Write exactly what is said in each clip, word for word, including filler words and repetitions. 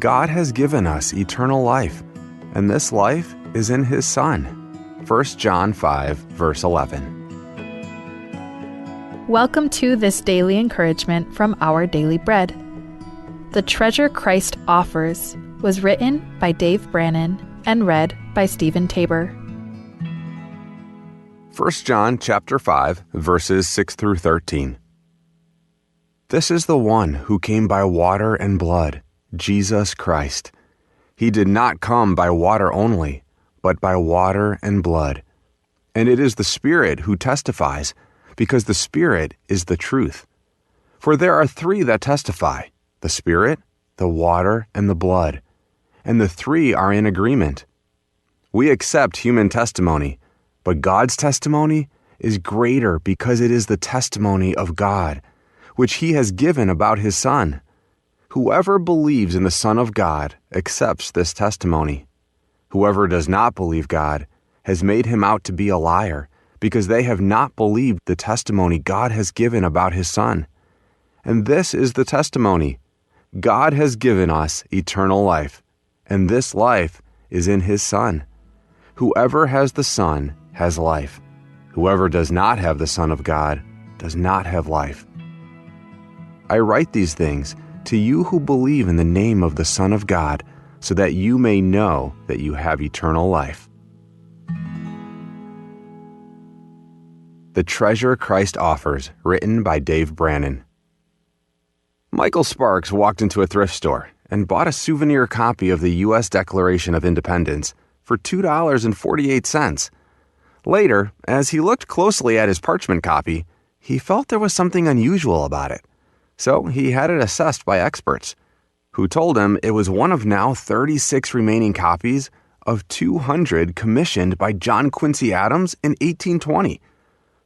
God has given us eternal life, and this life is in his Son. First John five, verse eleven. Welcome to this daily encouragement from Our Daily Bread. The Treasure Christ Offers was written by Dave Brannon and read by Stephen Tabor. First John chapter five, verses six through thirteen. This is the one who came by water and blood, Jesus Christ. He did not come by water only, but by water and blood. And it is the Spirit who testifies, because the Spirit is the truth. For there are three that testify: the Spirit, the water, and the blood. And the three are in agreement. We accept human testimony, but God's testimony is greater, because it is the testimony of God, which he has given about his Son. Whoever believes in the Son of God accepts this testimony. Whoever does not believe God has made him out to be a liar, because they have not believed the testimony God has given about his Son. And this is the testimony: God has given us eternal life, and this life is in his Son. Whoever has the Son has life. Whoever does not have the Son of God does not have life. I write these things to you who believe in the name of the Son of God, so that you may know that you have eternal life. The Treasure Christ Offers, written by Dave Brannon. Michael Sparks walked into a thrift store and bought a souvenir copy of the U S Declaration of Independence for two dollars and forty-eight cents. Later, as he looked closely at his parchment copy, he felt there was something unusual about it. So he had it assessed by experts, who told him it was one of now thirty-six remaining copies of two hundred commissioned by John Quincy Adams in eighteen twenty.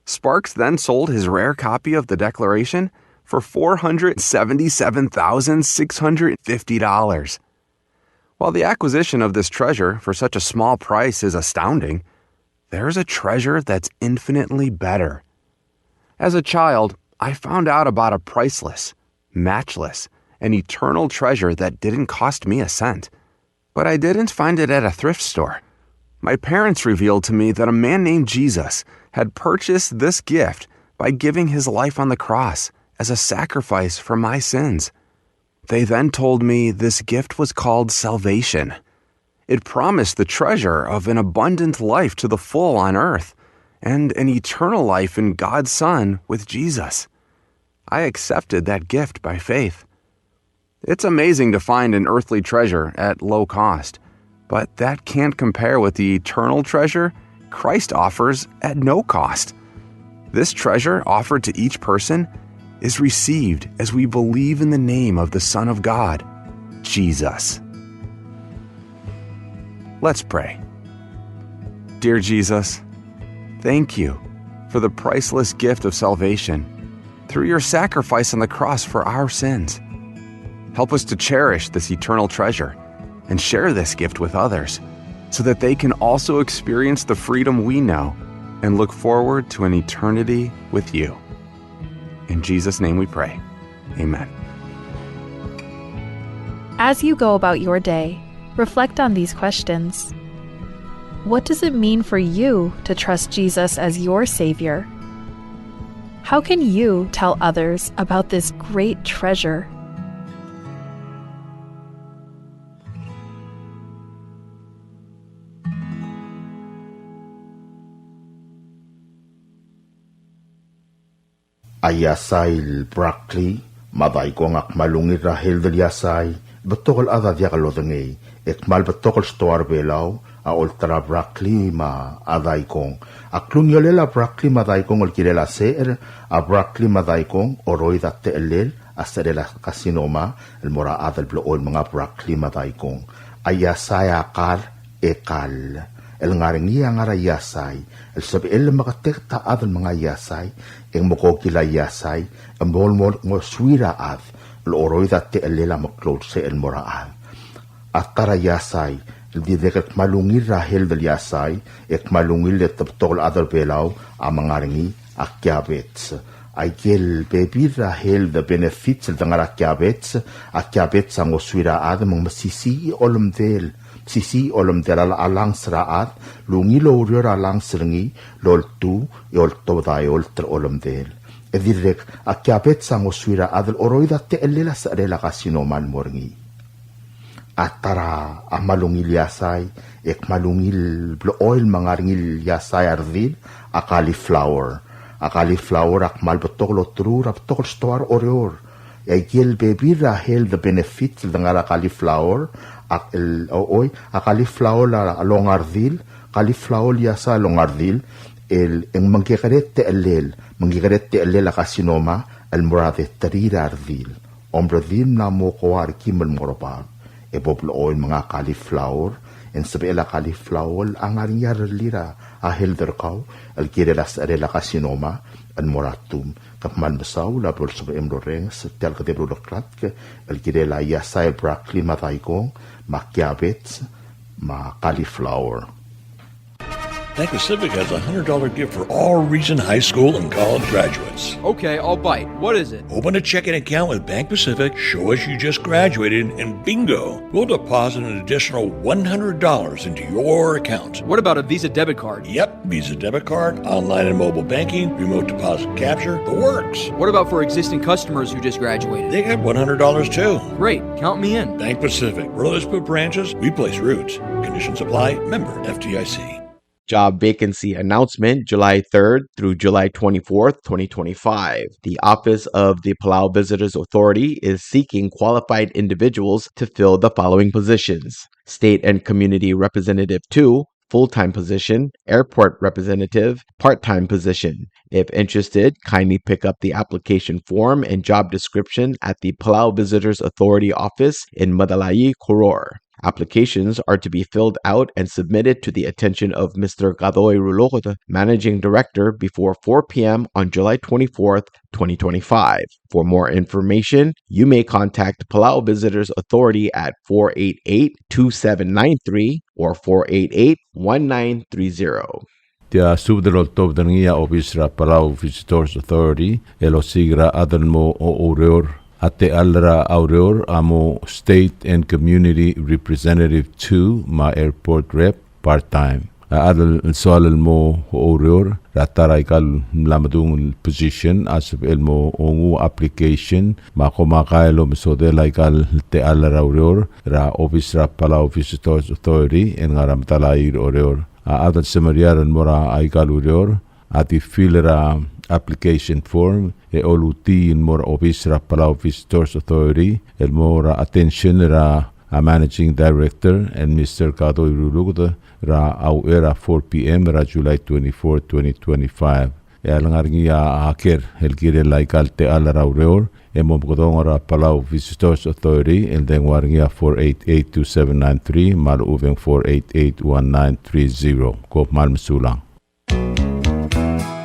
Sparks then sold his rare copy of the Declaration for four hundred seventy-seven thousand six hundred fifty dollars. While the acquisition of this treasure for such a small price is astounding, there is a treasure that's infinitely better. As a child, I found out about a priceless, matchless, and eternal treasure that didn't cost me a cent. But I didn't find it at a thrift store. My parents revealed to me that a man named Jesus had purchased this gift by giving his life on the cross as a sacrifice for my sins. They then told me this gift was called salvation. It promised the treasure of an abundant life to the full on earth and an eternal life in God's Son with Jesus. I accepted that gift by faith. It's amazing to find an earthly treasure at low cost, but that can't compare with the eternal treasure Christ offers at no cost. This treasure offered to each person is received as we believe in the name of the Son of God, Jesus. Let's pray. Dear Jesus, thank you for the priceless gift of salvation through your sacrifice on the cross for our sins. Help us to cherish this eternal treasure and share this gift with others so that they can also experience the freedom we know and look forward to an eternity with you. In Jesus' name we pray. Amen. As you go about your day, reflect on these questions. What does it mean for you to trust Jesus as your Savior? How can you tell others about this great treasure? A iasai el broccoli me a daikong a kmal ungil er a health el iasai el betok el chad a diak lodengei, e kmal betok el stoa er Belau a olterau a broccoli me a daikong. A klungiolel a broccoli me a daikong el kirel a secher, a broccoli me a daikong a oroid a techellel a secherel a carcinoma el mo er a chad el blechoel menga broccoli me a daikong. A iasai a kar e kall. El ngar er ngii a ngar er a iasai el sebechel el meketeket a chad el menga iasai, e ng mekokil a iasai e mo, mo ngosuir a chad el oroid a techellel a meklou el secher el mo er a chad. A ta er a iasai el dirrek el kmal ungil er a health el iasai, e kmal ungil e te betok el chad er Belau a menga er ngii a kiabets. Aike el bebil er a health benefits el de ngar er a kiabets, a kiabets a ngosuir a chad me ng mesisiich a olemdel, mesisiich a olemdel a, a lungs er a chad, el ungil oureor a lungs er ngii el oltuu e oltobed a eolt er a olemdel. E dirrek a kiabets a ngosuir a chad el oroid a techellel a secherel a carcinoma el mo er ngii. A ta er a kmal ungil iasai, e kmal ungil blechoel me ng ngar er ngii el iasai a redil, a cauliflower. A cauliflower a kmal betok el oterur, a betok el stoa er Oreor. E aike el bebil er a health benefits el de ngar er a cauliflower, a, el, o, oi, a cauliflower a, a longa a redil, cauliflower el iasai a longa a redil, el, e ng mengkekerei a techellel, mengkekerei a techellel a carcinoma el mo er a deterir a redil. Omredil mla mo koa er kim el mo er bab, e bo blechoel me ng ngar a cauliflower, e ng sebechel a cauliflower a ngar er ngii a rellii er a health er kau, el kirel a secherel a carcinoma el mo er a tum. Ke kmal mesaul a bo lsebechem el orrenges tia el kedeb el uleklatk el kirel a iasai el broccoli me a daikong, me a kiabets, me a cauliflower. Bank Pacific has a hundred dollar gift for all recent high school and college graduates. Okay, I'll bite. What is it? Open a checking account with Bank Pacific, show us you just graduated, and bingo, we'll deposit an additional one hundred dollars into your account. What about a Visa debit card? Yep, Visa debit card, online and mobile banking, remote deposit capture, the works. What about for existing customers who just graduated? They get one hundred dollars too. Great, count me in. Bank Pacific, where others put branches, we place roots. Conditions apply, member F D I C. Job vacancy announcement, July third through July twenty-fourth, twenty twenty-five. The Office of the Palau Visitors Authority is seeking qualified individuals to fill the following positions: State and Community Representative two, full-time position, Airport Representative, part-time position. If interested, kindly pick up the application form and job description at the Palau Visitors Authority office in Medalaii, Koror. Applications are to be filled out and submitted to the attention of Mister Kadoi Ruluked, Managing Director, before four p.m. on July twenty-fourth, twenty twenty-five. For more information, you may contact Palau Visitors Authority at four eight eight, two seven nine three or four eight eight, one nine three zero. Tia subed el oltobed er ngii a obis er a Palau Visitors Authority el osiik er a chad el mo oureor. A techall er a ureor a mo State and Community Representative two me a Airport Rep part-time. A chad el soal el mo oureor er a ta er aika el mla medung el position a sebechel el mo nguu a application me a komakai el omesodel aika el techall er a ureor er a obis er a Palau Visitors Authority el ngar er a Medalaii er Oreor. A chad el semeriar el mo er aika el ureor a di fill er a application form e olutii el mo er a obis er a Palau Visitors Authority el mo er a attention er a Managing Director el Mister Kadoi Ruluked er a uchei er a four p.m. er a July twenty-four, twenty twenty-five. E a lengar er ngii a ker el kirel aika el techall er a ureor e mo mekedong er a Palau Visitors Authority el dengua er ngii a four eight eight two seven nine three me a lechub e ng four eight eight one nine three zero. Kom kmal mesulang.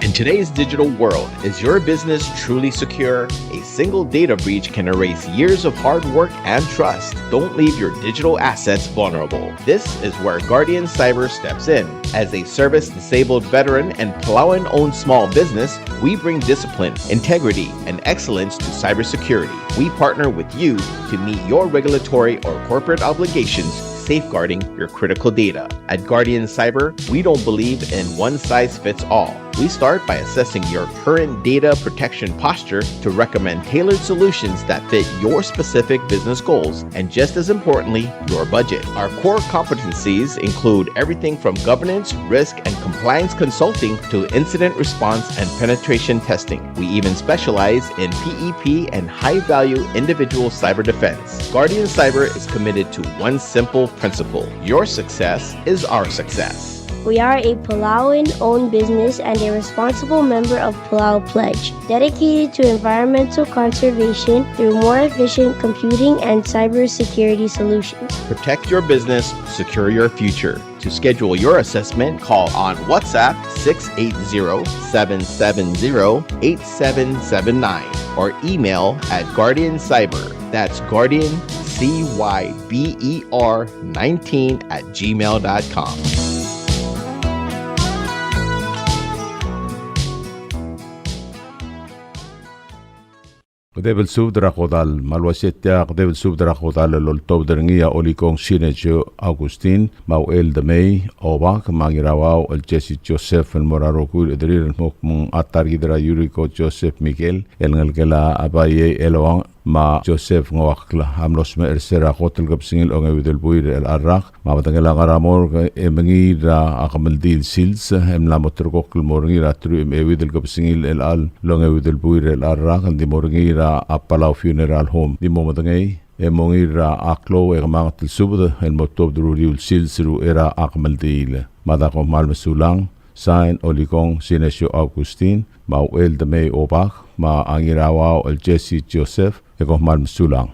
In today's digital world, is your business truly secure? A single data breach can erase years of hard work and trust. Don't leave your digital assets vulnerable. This is where Guardian Cyber steps in. As a service-disabled veteran and Palauan-owned small business, we bring discipline, integrity, and excellence to cybersecurity. We partner with you to meet your regulatory or corporate obligations, safeguarding your critical data. At Guardian Cyber, we don't believe in one size fits all. We start by assessing your current data protection posture to recommend tailored solutions that fit your specific business goals and, just as importantly, your budget. Our core competencies include everything from governance, risk, and compliance consulting to incident response and penetration testing. We even specialize in P E P and high-value individual cyber defense. Guardian Cyber is committed to one simple principle: your success is our success. We are a Palauan-owned business and a responsible member of Palau Pledge, dedicated to environmental conservation through more efficient computing and cybersecurity solutions. Protect your business, secure your future. To schedule your assessment, call on WhatsApp six eight zero, seven seven zero, eight seven seven nine or email at Guardian Cyber. That's Guardian C Y B E R nineteen at gmail dot com. Kedeb el subed er a kodall. Me a le uaisei e tia kedeb el subed er a kodall el oltobed er ngii a Olikong Sinesio Augustin, me a Uchel Demei Obak, me a Ngirauau el Jesse Joseph el mo er a rokui el chederir el mo kmo ng a ta er kid er a Yuriko Joseph Miguel el ngelekel a Baiei Eloang, me a Joseph Ngoakl a mlo smecher er se er a kot el kebesengil a ongeuid el buil er chelecha el rak. Me a bedengel a ngar er a morgue e mengiil er a kemeldiil el sils e mla mo ulterekokl el mo er ngii er a teruich me a euid el kebesengil er chelecha el ongeuid el buil er chelecha el rak, el di mo er ngii er a Palau Funeral Home. Di mo medengei e mongiil er a klou e kemanget el subed el mo tuobed er a uriul el sils er a uchei er a kemeldiil. Me a da kom kmal mesulang. Sain, Olikong Sinesio Augustin, me a Uchel Demei Obak, me a Ngirauau el Jesse Joseph, e kom kmal mesulang.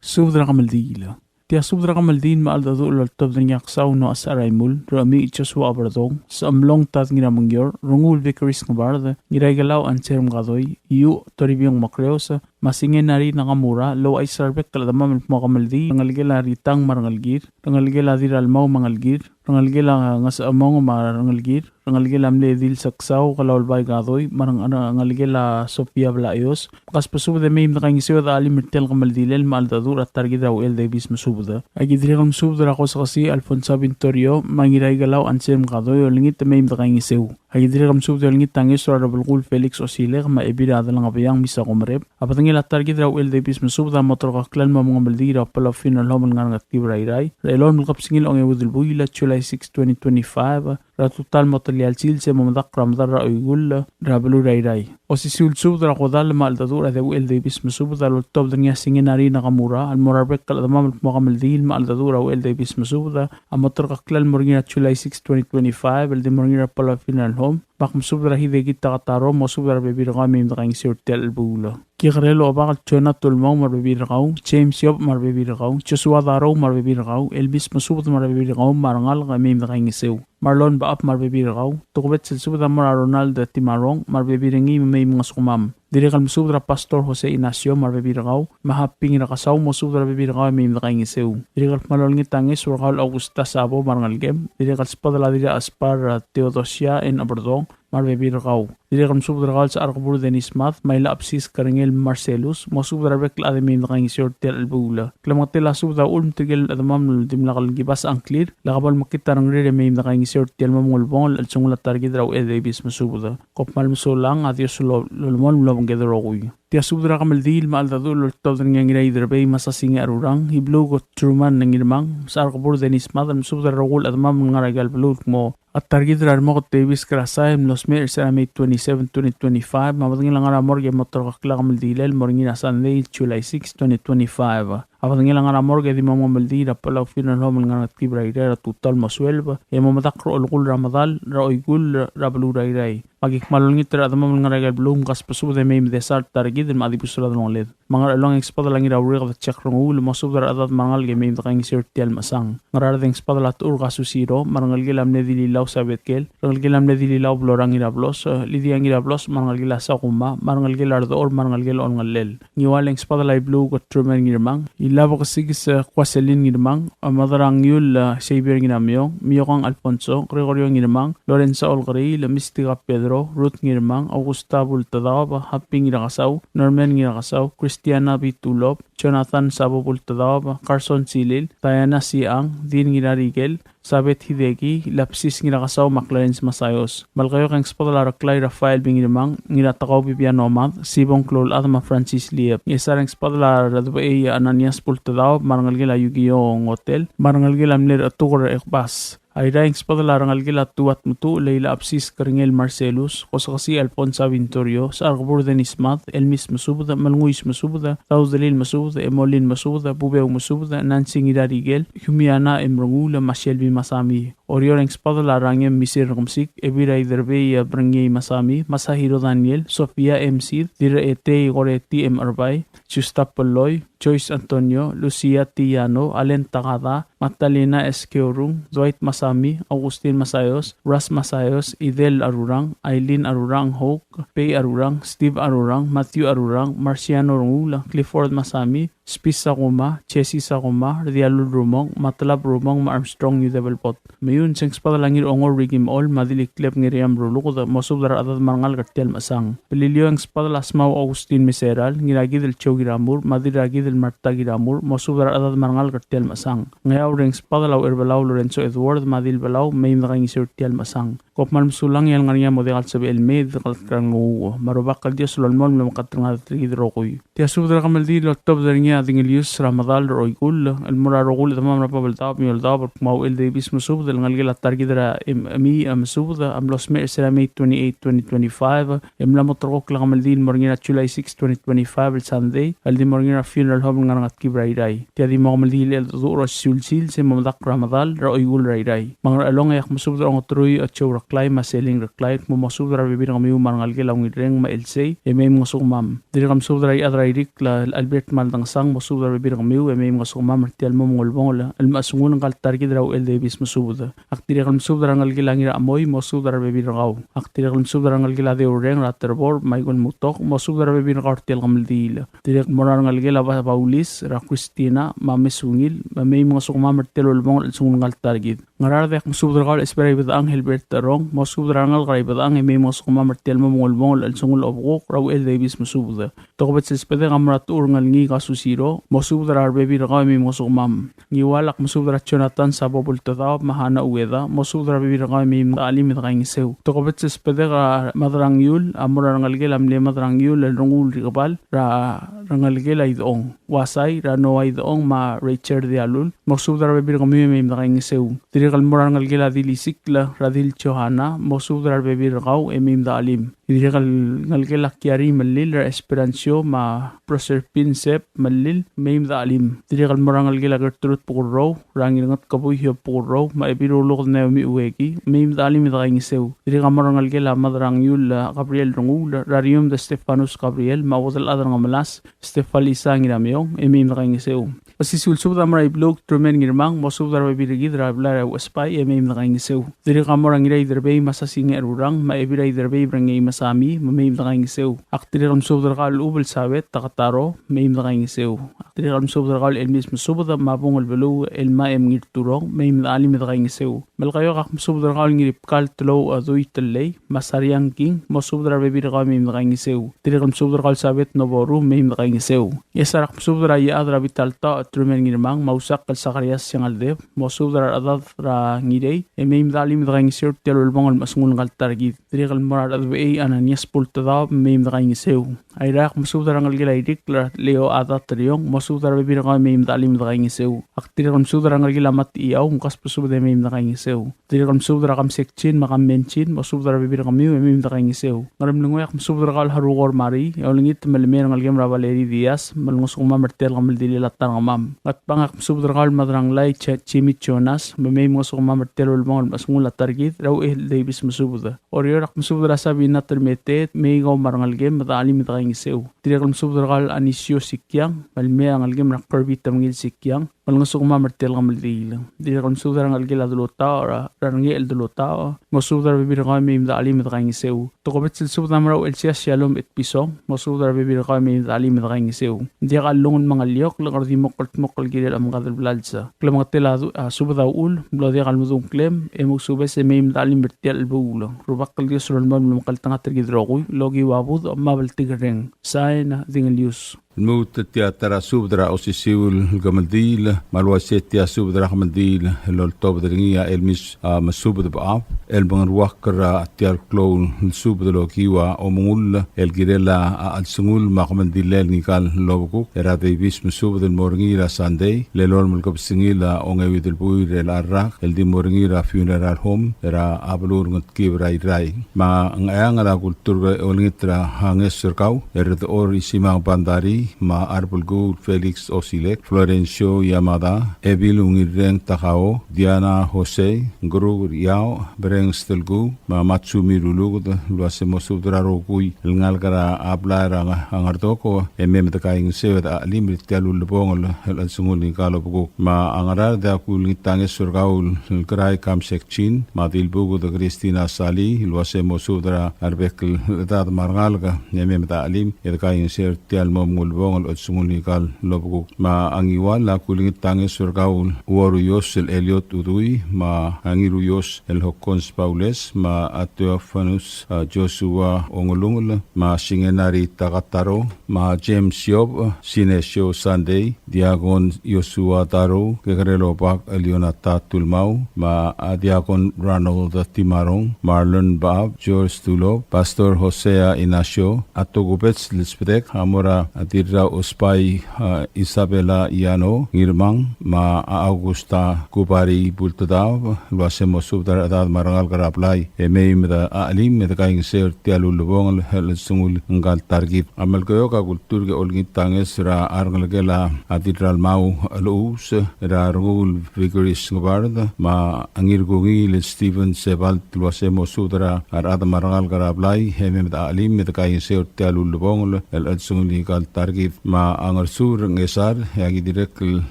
Subed er a kemeldiil. Tia subed er a kemeldiil me a cheldecheduch el oltobed er ngii a Ksau Noah Secheraimul, Rechemiich Joshua Oberdong, Sechemlong Tad Ngiramengior, Rengul Vicaris Ngebard, Ngiraikelau Anselm Kadoi, Iuch Toribiong Mokreos, me a Singenari Nakamura, el ouchais er a rebek el chedemam el kmo a kemeldiil, rengelekel a Ritang me a rengelekir, rengelekel a Diralmau me a ngelekir, rengelekel a Ngesechemong me a rengelekir, rengelekel a mle Dilseksau Kelaulbai Kadoi, me a reng-, rengelekel a Sofia Blaios. Kasbesubed e mei me dekaingeseu e de chelim er tia el kemeldilel me a cheldecheduch er a ta er kid er a Uchel Davis Mesubed. Aki dirrek el mesubed er a Kosekesii Alfonso Vintorio, me a Ngiraikelau Anselm Kadoi, olengit e mei me dekaingeseu. Aki dirrek el mesubed e olengit a ngeso er a Rebelkuul Felix Osilek, me a Ebil er a Delengebiang Misako Mereb. A bedengel a ta er kid er a Uchel Davis Mesubed a mo terkokl el mo mengemeldiil er a Palau Funeral Home el ngar er a Ngetkib er a Irrai er a elolem el kebesengil a ongeuid el buil, July six, twenty twenty-five, er a tutau el mo telia el sils e mo medakl er a medal er a Oikull er a beluu er a Irrai. Osisiu el subed er a kodall me a cheldecheduch er a Uchel Davis Mesubed a loltobed er ngii a Singenari Nakamura el mo er a rebek el chedemam el kmo a kemeldiil me a cheldecheduch er a Uchel Davis Mesubed a mo terkokl el mo er ngii er a July six, twenty twenty-five, el di mo er ngii er a Palau Funeral Home. Me ak mesubed er a Hideki Takataro, mosubed er a rebebil er kau e mei me dekaingeseu er tia el chelebuul. Kikerel Obak el Jonah Tulmau me a rebebil er kau, James Yobech me a rebebil er kau, Joshua Darou me a rebebil er kau, Elvis Mesubed me a rebebil er kau, me a rengalek e mei me dekaingeseu. Marlon Bechab me a rebebil er kau, tokubets el subed a mo er a Ronald Timarong me a rebebil er ngii me mei mngesukemam. Dirrek el mesubed er a Pastor Jose Ignacio me a rebebil er kau, me a Haping Ngirkasau, mosubed er a rebebil er kau e mei me dekaingeseu. Dirrek el kmal olengit a ngeso er kau el Augusta Sabo me a rengelekem. Dirrek el sbedel a Dirrachespar Theodosia N. Oberdong me a rebebil er kau. Dirrek el mesubed er kau el Sechar Kebur Dennis Mad, me a Ilachebsis Kerengel Marcellus, mosubed er a rebek el chad e mei me dekaingeseu er tia el chelebuul. Klemengetel a subed a uchul me tirke el chedemam el dimlak el kibas a ngklir, lak bo lemekngit a rengrir e mei me dekaingeseu er tia el mo ulebongel el chelsengul a ta er kid er a Uchel Davis Mesubed. Kom kmal mesulang, a Dios lo-, lolemolem el obengked el rokui. Tia subed er a kemeldiil me a cheldecheduch el oltobed er ngii a Ngiraiderbei Masasinge Arurang, Ibluuk Truman Ngirmang, Sechar Kebur Dennis Mad, el mesubed er a rokui el chedemam el ngar er aika el beluu el kmo a ta er kid er a Remoket Davis Kerasai el mlo smecher er sera May twenty-seven, twenty twenty-five, me a bedengel a ngar er a morgue e mo terkokl a kemeldilel el mo er ngii er a Sunday, July six, twenty twenty-five. A bedengel a ngar er a morgue e di mo mengemeldiil er a Palau Funeral Home el ngar er a Ngetkib er a Irrai er a tutau el mo sueleb, e mo medakl er a olekull er a medal er a Oikull er a beluu er a Irrai. Me aki kmal olengit er a chedemam el ngar er aika el beluu, mkasbesubed e mei me desa er a ta er kid el mla dibus er a delongeled. Me a Ngerchelong e ng sbedel a Ngirauriked Jack Renguul, mosubed er a rechedad me a rengalek e mei me dekaingeseu er tia el mechesang. Ngaraard e ng sbedel a Techur Kasusiro, me a rengelekel a mle Dililau Sabetkel, rengelekel a mle Dililau Blorang Ngirablos, Lydia Ngirablos, me a rengelekel a Sakuma, me a rengelekel a Rdechor, me a rengelekel a Olngellel. Ngiwal e ng sbedel a Ibluuk Truman Ngirmang, Ilabeksikis Kuaselin Ngirmang, Madrang Ngiul Xavier Ngiramiong, Miokang Alfonso, Gregorio Ngirmang, Lorenzo Olkeriil, Mistika Pedro, Ruth Ngirmang, Augusta Bultedaob, Happy Ngirakesau, Norman Ngirakesau, Christiana Bitulop, Jonathan Sabo Bultedaob, Carson Silil, Diana Siang, Dean Ngirarikel, Sabeth Hideki, Lapsis Ngirakesau, me a Clarence Masayos. Melekeok e ng sbedel a Reklai Rafael Bingirmang, Ngiratekau Bibiano Mad, Sibong Kloulchad me a Francis Liep. Ngchesar e ng sbedel a Redebechei Ananias Bultedaob, me a rengelekel a Yukio Ngotel, me a rengelekel a mle Rechetuker Ekbas. Airai e ng sbedel a rengelekel a Tuat Metuchel, Ilabsis Kerengel Marcellus, Kosekesii Alfonsa Vintorio, Sechar Kebur Dennis Mad, Elmis Mesubed, Melnguis Mesubed, Daudelil Mesubed, Emolin Mesubed, Bubeu Mesubed, Nancy Ngirarikel, Humiana M. Renguul, me a Shelby Masami. Oreor e ng sbedel a Rangem Misir Rekemesik, Ebil er a Iderbei Berengiei Masami, Masahiro Daniel, Sofia M. Sid, Dirrechetei Goreti M. Erbai, Justa Peloi, Joyce Antonio, Lucia Tiano, Allen Takada, Magdalena S. Keorung, Dwight Masami, Augustin Masayos, Ras Masayos, Idel Arurang, Aileen Arurang Houk, Pei Arurang, Steve Arurang, Matthew Arurang, Marciano Renguul, Clifford Masami, Spis Sakuma, Jesse Sakuma, Rdialul Rumong, Matlab Rumong, me a Armstrong Udebelbot. Meiuns e ng sbadel a Ngirongor Ricky Mechol, me a Dilikleb Ngeriam Ruluked, mosubed er a rechedad me a rengalek er tia el mechesang. Beliliou e ng sbadel a Smau Augustin Meseral, Ngirakidel Joe Kiramur, me a Dirrakidel Martha Kiramur, mosubed er a rechedad me a rengalek er tia el mechesang. Ngeaur e ng sbadel a Ucherbelau Lorenzo Edward, me a Dilbelau, mei me dekaingeseu er tia el mechesang. Kom kmal mesulang e a lengar er ngii a mo diak el sebechel el mei e di dekelatk er a nglunguuch. Me a Rubak el Dios a lolemolem el omekngeltengat er kid el rokui. Tia subed er a kemeldiil el oltobed er ngii a Dingelius er a Medal er a Oikull, el mo er a rokui el chedemam er a Babeldaob me a Eouldaob el kmo a Uchel Davis Mesubed el ngelekel a ta er kid er a Em-, Emi, a, Mesubed a mlo smecher er sera May twenty-eight, twenty twenty-five, e mla mo terrekokl a kemeldiil el mo er ngii er a July six, twenty twenty-five el Sunday, el di mo er ngii er a funeral home el ngar er a Ngetkib er a Irrai. Tia di mo kemeldiil el cheldecheduch er a osisiu el sils e mo medakl er a Medal er a Oikull er a Irrai. Me a Ngerchelong e ak mesubed er a Ongeteruich a Joe Reklai me a Seling Reklai el kmo mosubed er a rebebil er kemiu me a rengelekel a Ungilreng me a Elsei, e mei mngesukemam. Dirrek el mesubed er a Iechad er a Irikl el Albert Maldangesang, mosubed er a rebebil er kemiu e mei mngesukemam er tia el mo mengulebongel el mechesengul ngka el ta er kid er a Uchel Davis Mesubed. Ak dirrek el mesubed er a rengelekel a Ngirachemoi, mosubed er a rebebil er kau. Ak dirrek el mesubed er a rengelekel a Deureng er a Terbor, Michael Mutok, mosubed er a rebebil er kau er tia el kemeldiil. Dirrek el mo er a rengelekel a Ba-, Baulis er a Christina me a Mesungil, me mei mngesukemam er tia el ulebongel el chelsengul ngka el ta er kid. Ngaraard e ak mesubed er kau el Esper er a Ibedechang Hilbert Terong, mosubed er a rengalek er a Ibedechang e mei mngesukemam er tia el mo mengulebongel el chelsengul obekuk er a Uchel Davis Mesubed. Tokubets el subedek a mo er a Techur Ngelngii Kasusiro, mosubed er a rebebil er kau e mei mngesukemam. Ngiwal ak mesubed er a Jonathan Sabo Bultedaob me a Hana Ueda, mosubed er a rebebil er kau e mei me dechelim e dekaingeseu. Tokubets el subedek a Madrangiul a mo er a rengelekel a mle Madrangiul el Renguul Rikebal er a rengelekel a Idechong Uasai er a Noah Idechong me a Rachel Dialul, mosubed er a rebebil er kemiu e mei me dekaingeseu. Dirrek el mo er a rengelekel a Dilisikl er a Dil Johana, mosubed er a rebebil er kau e mei me dechelim. Dirrek el ngelekel a Kiari Melil er a Esperancio me a Proserpin Sep Melil, mei me dechelim. Dirrek el mo er a rengelekel a Gertrude Bukurrou er a Ngirngetkebui Hiob Bukurrou me a Ebil Ruluked Naomi Ueki, mei me dechelim e dekaingeseu. Dirrek a mo er a rengelekel a Madrangiul a Gabriel Renguul er a Riumd a Stefanus Gabriel me a Uodelchad er a Ngemelas Stefalisa Ngirameong, e mei me dekaingeseu. Osisiu el subed a mo er a Ibluuk Truman Ngirmang, mosubed er a rebebil er kid er a blai er a Uesbai, e mei me dekaingeseu. Dirrek a mo er a Ngiraiderbei me a Sasingech Rurang me a Ebil er a Iderbei Brengei Masami, me mei me dekaingeseu. Ak dirrek el mesubed er kau el Ubel Sabet Takataro, mei me dekaingeseu. Ak dirrek el mesubed er kau el Elmis Mesubed me a Bung el Beluu Elma M. Ngirturong, mei me dechelim e dekaingeseu. Melekeok ak mesubed er kau el Ngiribkal Telou Adui Tellei me a Sariang King, mosubed er a rebebil er kau e mei me dekaingeseu. Dirrek el mesubed er kau el Sabet Noboru, mei me dekaingeseu. Ngchesar ak mesubed er a Iechad er a Bitaltaoch Truman Ngirmang me a Usakl el Sakarias Siangeldeb, mosubed er a rechedad er a Ngirei e mei me dechelim e dekaingeseu er tia el ulebongel el mechesengul ngka el ta er kid. Dirrek el mo er a Rechedebechei Ananias Bultedaob, mei me dekaingeseu. Airai ak mesubed er a rengelekel a Irikl er a Leo Ada Teriong, mosubed er a rebebil er kau e mei me dechelim e dekaingeseu. Ak dirrek el mesubed er a rengelekel a Matiau, mkasbesubed e mei me dekaingeseu. Dirrek el mesubed er a Kamsekchin me a Kammenchin, mosubed er a rebebil er kemiu e mei me dekaingeseu. Ngeremlengui ak mesubed er kau el Harukor Mari, e olengit me le mei er a rengelekem er a Valerie Diaz, me lengesukemam er tia el kemeldilel a ta er kemam. Ngatpang ak mesubed er kau el Madranglai Ch-, Jimmy Jonas, me mei mngesukemam er tia el ulebongel el mechesengul a ta er kid er a Uchel Davis Mesubed. Oreor ak mesubed er a Sabina Termeteet, mei kau me a rengelekem me dechelim e dekaingeseu. Dirrek el mesubed er kau el Anisio Sikiang, me le mei a rengelekem er a Kirby Temengil Sikiang, me lengesukemam er tia el kemeldiil. Dirrek el mesubed er a rengelekel a Delutaoch er a, er a Rengechel Delutaoch, mosubed er a rebebil er kau e mei me dechelim e dekaingeseu. Tokubets el subed a mo er a Uchelsias Shalom Etpison, mosubed er a rebebil er kau e mei me dechelim e dekaingeseu. Ng diak a llungel me a ngeliokl, e ng di mo kldmokl el kirel a mengkad el blals. Klemengetel a du-, a subed a uchul, mlo diak el medung klem, e mousubes e mei me dechelim er tia el chelebuul. Rubak el Dios a lolemolem el omekngeltengat er kid el rokui, el okiu a budech me a bltikerreng. Sain, Dingelius. Lmuut tia ta er a subed er a osisiu el kemeldiil, me a le uaisei tia subed er a kemeldiil el oltobed er ngii a Elmis, a, Mesubed Bechab, el mengeruakl er tia el klou el subed el okiu a omengull el kirel a, a, chelsengul me a kemeldilel ngika el obekuk er a Davis Mesubed el mo er ngii er a Sandei, el elolem el kebesengil a ongeuid el buil er a rak, el di mo er ngii er a funeral home er a beluu er a Ngetkib er a Irrai. Me a Ngcheangel a kultur e olengit er a ngeso er kau, e Redechor Isimang Bandarii, me a Arbelkuul Felix Osilek, Florencio Yamada, Ebil Ungirreng Takao, Diana Jose, Ngeruk Riau, Breng Stelkuu, me a Matsumi Ruluked, el uase mosubed er a rokui el ngalek er a blai er a Ngerdoko, e mei me dekaingeseu e dechelim er tia el ulebongel el chelsengul ngika el obekuk. Me a Ngaraard e a kulengit a ngeso er kau el Kerai Kamsek Chin, me a Dilbuked Christina Salii, el uase mosubed er a rebek el chedad me a rengalek, e mei me dechelim e dekaingeseu er tia el mo omengull Lebongel el chelsengul ngika el obekuk. Me a Ngiwal a kulengit a ngeso er kau el Uoruios el Eliot Udui, me a Ngiruios el Hokkons Baules, me a Theofanus, a, Joshua Ongelungel, me a Singenari Takataro, me a James Siob, Sinesio Sunday, Diakon Joshua Taro, Kekerel Obak Elionata Tulmau, me a Diakon Ronald Timarong, Marlon Baab, George Tulop, Pastor Hosea Inacio, a tokubets el sbedek a mo er a Dirrau Ospai, a, Isabela Iano Ngirmang, me a Augusta Kubari Bultedaob, el uase mo subed er a rechedad me a rengalek er a blai e mei me de chelim e de kaingeseu er tia el ulebongel el chelsengul ngika el ta er kid. A Melekeok a kulturk e olengit a ngeso er a rengelekel a Dirralmau Luus, er a Rengul Vigoris Ngebard, me a Ngirkungiil Stephen Sebalt, el uase mo subed er a rechad me a rengalek er a blai e mei me de chelim e de kaingeseu er tia el ulebongel el chelsengul ngika el ta er kid. Me a Ngersuul Ngesar, e aki dirrek el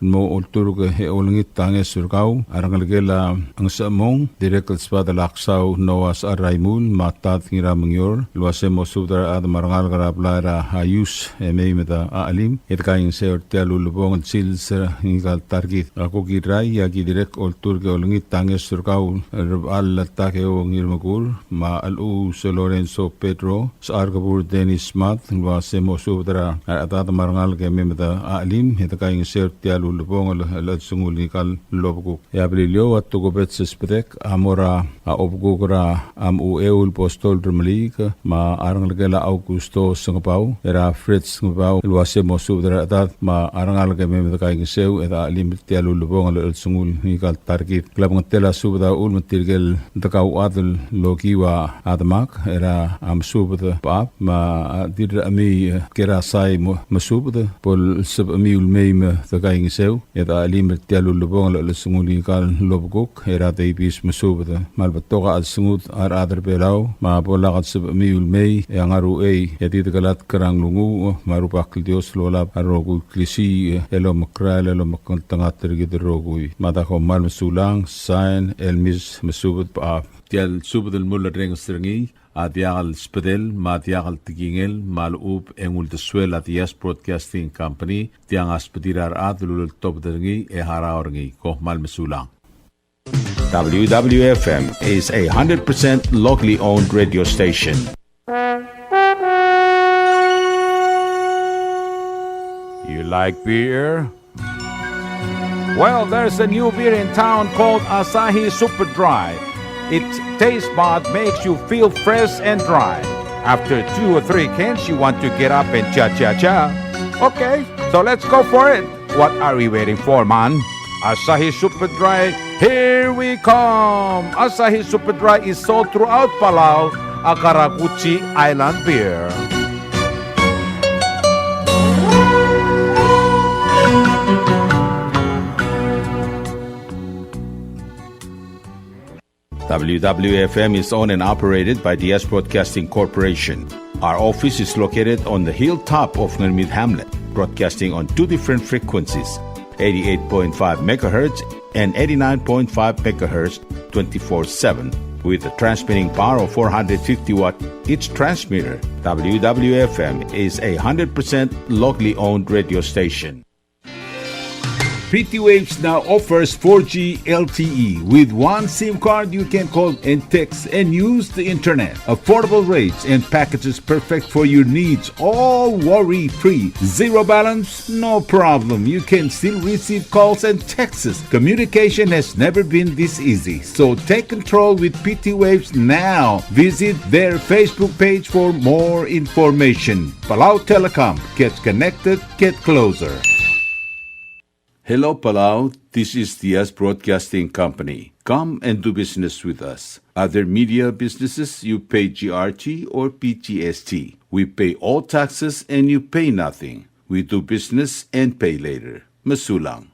mo olturk e olengit a ngeso er kau a rengelekel a Ngesechemong, dirrek el sbadel a Ksau Noah Secharaimul, me a Tad Ngiramengior, el uase mo subed er a rechad me a rengalek er a blai er a Aius e mei me de chelim e de kaingeseu er tia el ulebongel el sils er ngika el ta er kid. A kuk Irrai, e aki dirrek olturk e olengit a ngeso er kau Rebechall Takeo Ngirmekur, me a Chelechus Lorenzo Pedro, Secharkebur Dennis Mad, el uase mo subed er a rechedad me a rengalek e mei me de chelim e de kaingeseu er tia el ulebongel el chelsengul ngika el obekuk. E a Beliliou a tokubets el sbedek a mo er a obekuk er a Mechucheu el Postol Remeliik, me a rengelekel a Augusto Sengebau, er a Fritz Sengebau, el uase mo subed er a rechedad me a rengalek e mei me de kaingeseu e de chelim er tia el ulebongel el chelsengul ngika el ta er kid. Klemengetel a subed a uchul me tirke el dekauchad el okiu a demak er a Mesubed Bechab, me a Dirrechemiu Kerasai Mo-, Mesubed, bo lsebechemiu el mei me de kaingeseu e de chelim er tia el ulebongel el chelsengul ngika el obekuk, er a Davis Mesubed. Me a le betok a chelsengud a rechad er Belau, me a bo lak lsebechemiu el mei e a ngar er a uchei e di dekelatk er a nglunguuch, me a Rubak el Dios el olab a rokui el klisiich el omekrael el omekngeltengat er kid el rokui. Me a da kom kmal mesulang, sain, Elmis Mesubed Bechab. Tia el subed el mulerrenges er ngii a diak el sbedel me a diak el tekingel me a lechub e ng uldesuel a Diaz Broadcasting Company, tiang a sbedir a rechad el uleltobed er ngii e harau er ngii. Kom kmal mesulang. W W F M is a hundred percent locally owned radio station. You like beer? Well, there's a new beer in town called Asahi Super Dry. Its taste bud makes you feel fresh and dry. After two or three cans, you want to get up and cha-cha-cha. Okay, so let's go for it. What are we waiting for, man? Asahi Super Dry, here we come! Asahi Super Dry is sold throughout Palau, a karakuchi island beer. W W F M is owned and operated by Diaz Broadcasting Corporation. Our office is located on the hilltop of Ngermid Hamlet, broadcasting on two different frequencies, eighty-eight point five megahertz and eighty-nine point five megahertz, twenty-four seven, with a transmitting power of four hundred fifty watt each transmitter. W W F M is a hundred percent locally owned radio station. P T Waves now offers four G L T E. With one SIM card, you can call and text and use the internet. Affordable rates and packages perfect for your needs, all worry-free. Zero balance? No problem. You can still receive calls and texts. Communication has never been this easy. So take control with P T Waves now. Visit their Facebook page for more information. Palau Telecom. Get connected. Get closer. Hello, Palau. This is Diaz Broadcasting Company. Come and do business with us. Other media businesses, you pay G R T or P G S T. We pay all taxes and you pay nothing. We do business and pay later. Mesulang.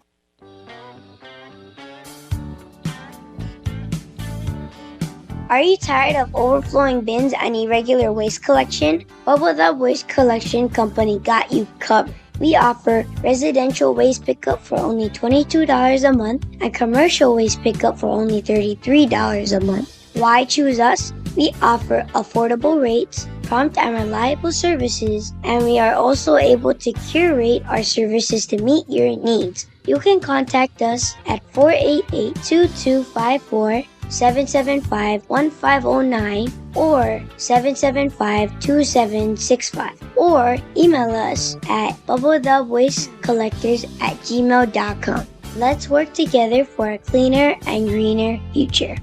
Are you tired of overflowing bins and irregular waste collection? Bubble Dub Waste Collection Company got you covered. We offer residential waste pickup for only twenty-two dollars a month and commercial waste pickup for only thirty-three dollars a month. Why choose us? We offer affordable rates, prompt and reliable services, and we are also able to curate our services to meet your needs. You can contact us at four eight eight, two two five four, seven seven five, one five oh nine or seven seven five, two seven six five, or email us at bubble dub waste collectors at gmail dot com. Let's work together for a cleaner and greener future.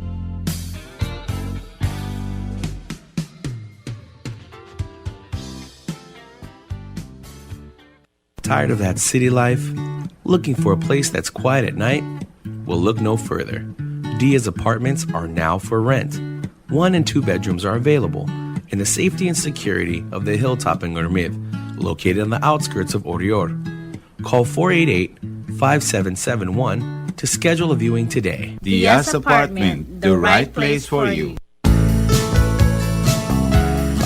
Tired of that city life? Looking for a place that's quiet at night? Well, look no further. Diaz Apartments are now for rent. One and two bedrooms are available in the safety and security of the hilltop in Ngermid, located on the outskirts of Oreor. Call four eight eight, five seven seven one to schedule a viewing today. Diaz Apartment, the right place for you.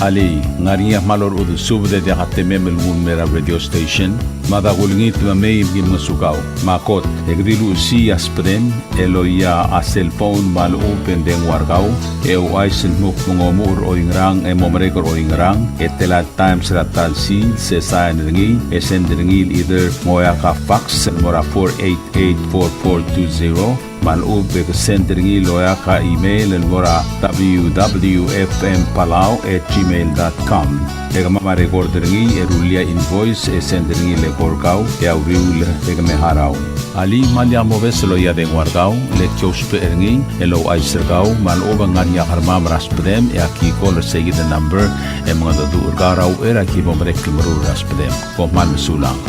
Alii, ng ngar er ngii a kmal orechudel subed e diak a temem el nguu el mei er a radio station? Mada kulengit me mei me ki ngosukau. Me a kot, e ke di luchesii a subedem el loia a cellphone me a lechub e ng dengua er kau, e ouchais el kmo ng omuchel er oingerang e mo merek er oingerang, e tela el times er a ta el sils, e sain er ngii, e send er ngii el either ng oeak a fax el mo er a four eight eight four four two zero, me a lechub e ke send er ngii el oeak a email el mo er a W W F M Palau at gmail dot com. E kemam a record er ngii e rullii a invoice e send er ngii el eko er kau e a uriul e ke me harau. Alii, me lak mobes el loia a dengua er kau, le ki ousbech er ngii el ouchais er kau me a lechub e ng ngar er ngii a kermam er a subedem e aki call er seikid el number e mengedecheduch er kau er a uchei er a ki bo merek el meruul er a subedem. Kom kmal mesulang.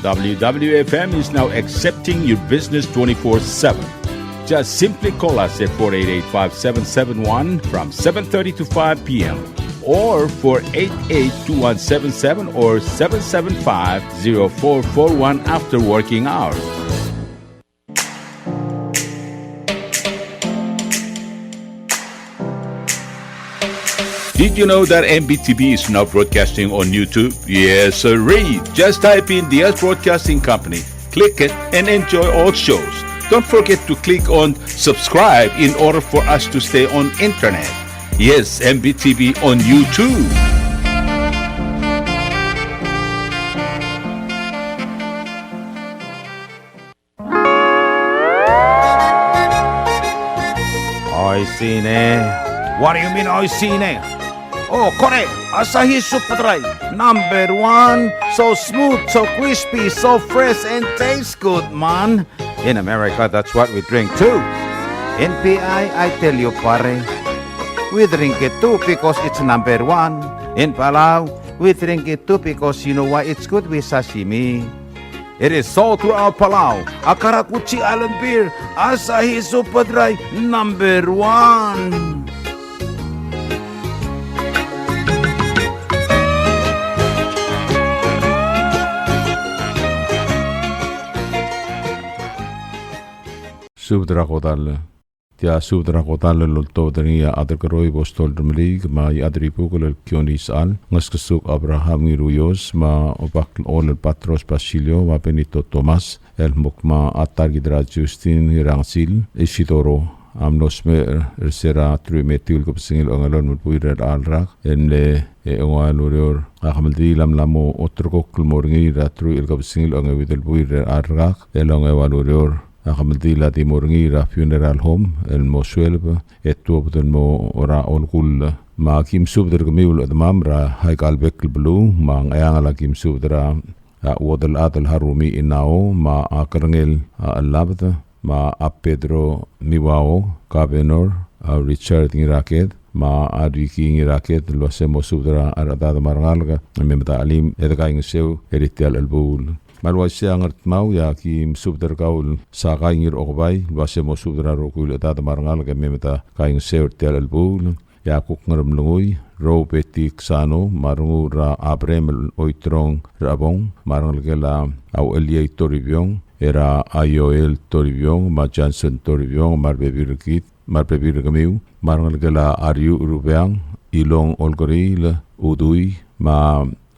W W F M is now accepting your business twenty-four seven. Just simply call us at four eight eight, five seven seven one from seven thirty to five P M, or four eight eight, two one seven seven or seven seven five, zero four four one after working hours. Did you know that M B T V is now broadcasting on YouTube? Yes, sirree. Just type in Diaz Broadcasting Company, click it, and enjoy all shows. Don't forget to click on subscribe in order for us to stay on internet. Yes, M B T V on YouTube. Oishii ne. What do you mean, oishii ne? Oh, kore, Asahi Super Dry, number one. So smooth, so crispy, so fresh, and tastes good, man. In America, that's what we drink too. In P I, I tell you, pare, we drink it too because it's number one. In Palau, we drink it too because you know why? It's good with sashimi. It is sold throughout Palau. A karakuchi island beer, Asahi Super Dry, number one. Subed er a kodall. Tia subed er a kodall el oltobed er ngii a Adelkeroi Bostol Remeliik me a Iechadribukel el Kione Isechal, Ngeskesuk Abraham Ngiruios, me a Obaklechol el Patros Basilio, me a Benito Thomas, el kmo a ta er kid er a Justin Ngirangesil Isidoro a mlo smecher er se er a truich me a etiu el kebesengil a ongelolem el buil er a rak, el mle e ongeua el ureor. A kemeldiil a mla mo ulterekokl el mo er ngii er a truich el kebesengil a ongeuid el buil er a rak, el ongeua el ureor. A kemeldiil a di mo er ngii er a funeral home el mo sueleb e tuobed el mo er a olkull. Me aki mesubed er kemiu el chedemam er aika el bek el beluu, me a Ngcheangel aki mesubed er a Uodelchad el Harumi Inao, me a Kerengel a Chelabed, me a Pedro Miwao, Governor a Richard Ngiraked, me a Ricky Ngiraked, el uase mo subed er a rechedad me a rengalek el me metachelim e dekaingeseu er tia el chelebuul. Me a le uaisei a Ngardmau, e aki mesubed er kau el Sakai Ngirokebai, el uase mo subed er a rokui el chedad me a rengalek el me metaingeseu er tia el chelebuul. E a kuk Ngeremlengui, Rou Betty Ksano, me a Rengul er a Abrem el Oiterong Rebong, me a rengelekel a Aucheliei Toribiong, er a Aioel Toribiong, me a Johnson Toribiong, me a rebebil er kid, me a rebebil er kemiu, me a rengelekel a Ariu Rubeang, Ilong Olkeriil, Udui, me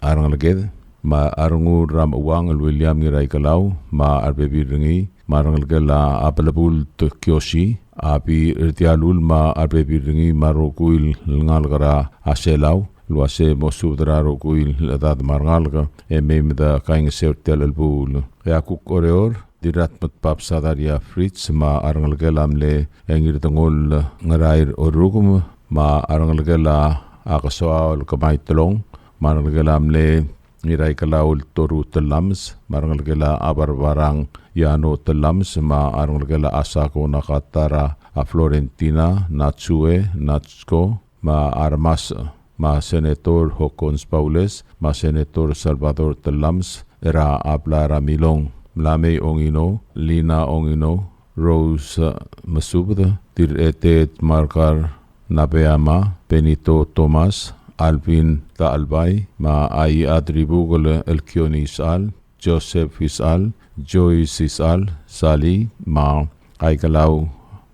a rengeleked, me a Rengul er a Mechuang el William Ngiraikelau, me a rebebil er ngii, me a rengelekel a Belebult Kiosi, a Pi Rdialul me a rebebil er ngii me a rokui el ngalek er a Selau, el uase mo subed er a rokui el chedad me a rengalek e mei me de kaingeseu er tia el chelebuul. E a kuk Oreor, Dirratmedbab Sadaria Fritz me a rengelekel a mle Ngirdengoll Ngerair Orukem, me a rengelekel a Kesoaol Kemaitelong, me a rengelekel a mle Ngiraikelau el Toru Tellames, me a rengelekel a Barbarang Yano Tellames, me a rengelekel a Asako Nakatara, a Florentina, Natsue, Natsko, me a Armas, me a Senator Hokkons Baules, me a Senator Salvador Tellames, er a Abla er a Milong, Mlamei Ongino, Lina Ongino, Rose Mesubed, Dirretet Markar Nabeama, Benito Thomas, Alvin Taalbai, me a Iad Ribukel el Kioni Isal, Joseph Isal, Joyce Isal, Sally, me a Aikelau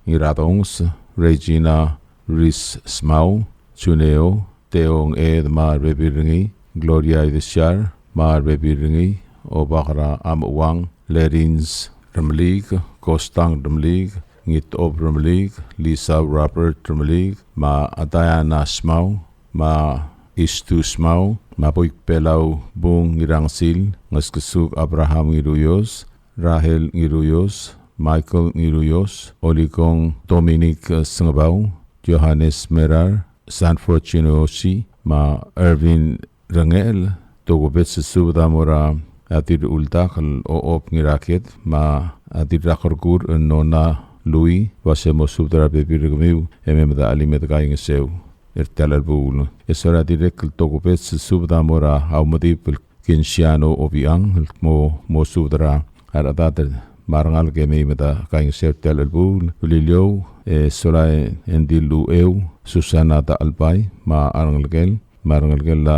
Ngiradongs, Regina Ris Smau, Juneo, Teong Ed me a rebebil er ngii, Gloria Idesiar me a rebebil er ngii, Obak er a Amuang, Lerins Remeliik, Kostang Remeliik, Ngitob Remeliik, Lisa Robert Remeliik, me a Diana Smau, me a Istu Smau, me a Boik Belau Bung Ngirangsil, Ngeskesuk Abraham Ngiruios, Rahel Ngiruios, Michael Ngiruios, Olikong Dominic Sengebau, Johannes Merar, Sanford Chinoyoshi, me a Ervin Rengechel, tokubets el subed a mo er a Dirruldak el Ochob Ngiraked, me a Dirrakerkur el Nona Lui, el uase mo subed er a rebebil er kemiu e mei me de chelim e de kaingeseu er tia el chelebuul. E solae dirrek el tokubets el subed a mo er a Aumedib el Kensiano Obichang, el kmo mo subed er a rechedad me a rengalek e mei me de kaingeseu er tia el chelebuul. Beliliou, e solae Endil Ucheu, Susana Taalbai, me a rengelekel, me a rengelekel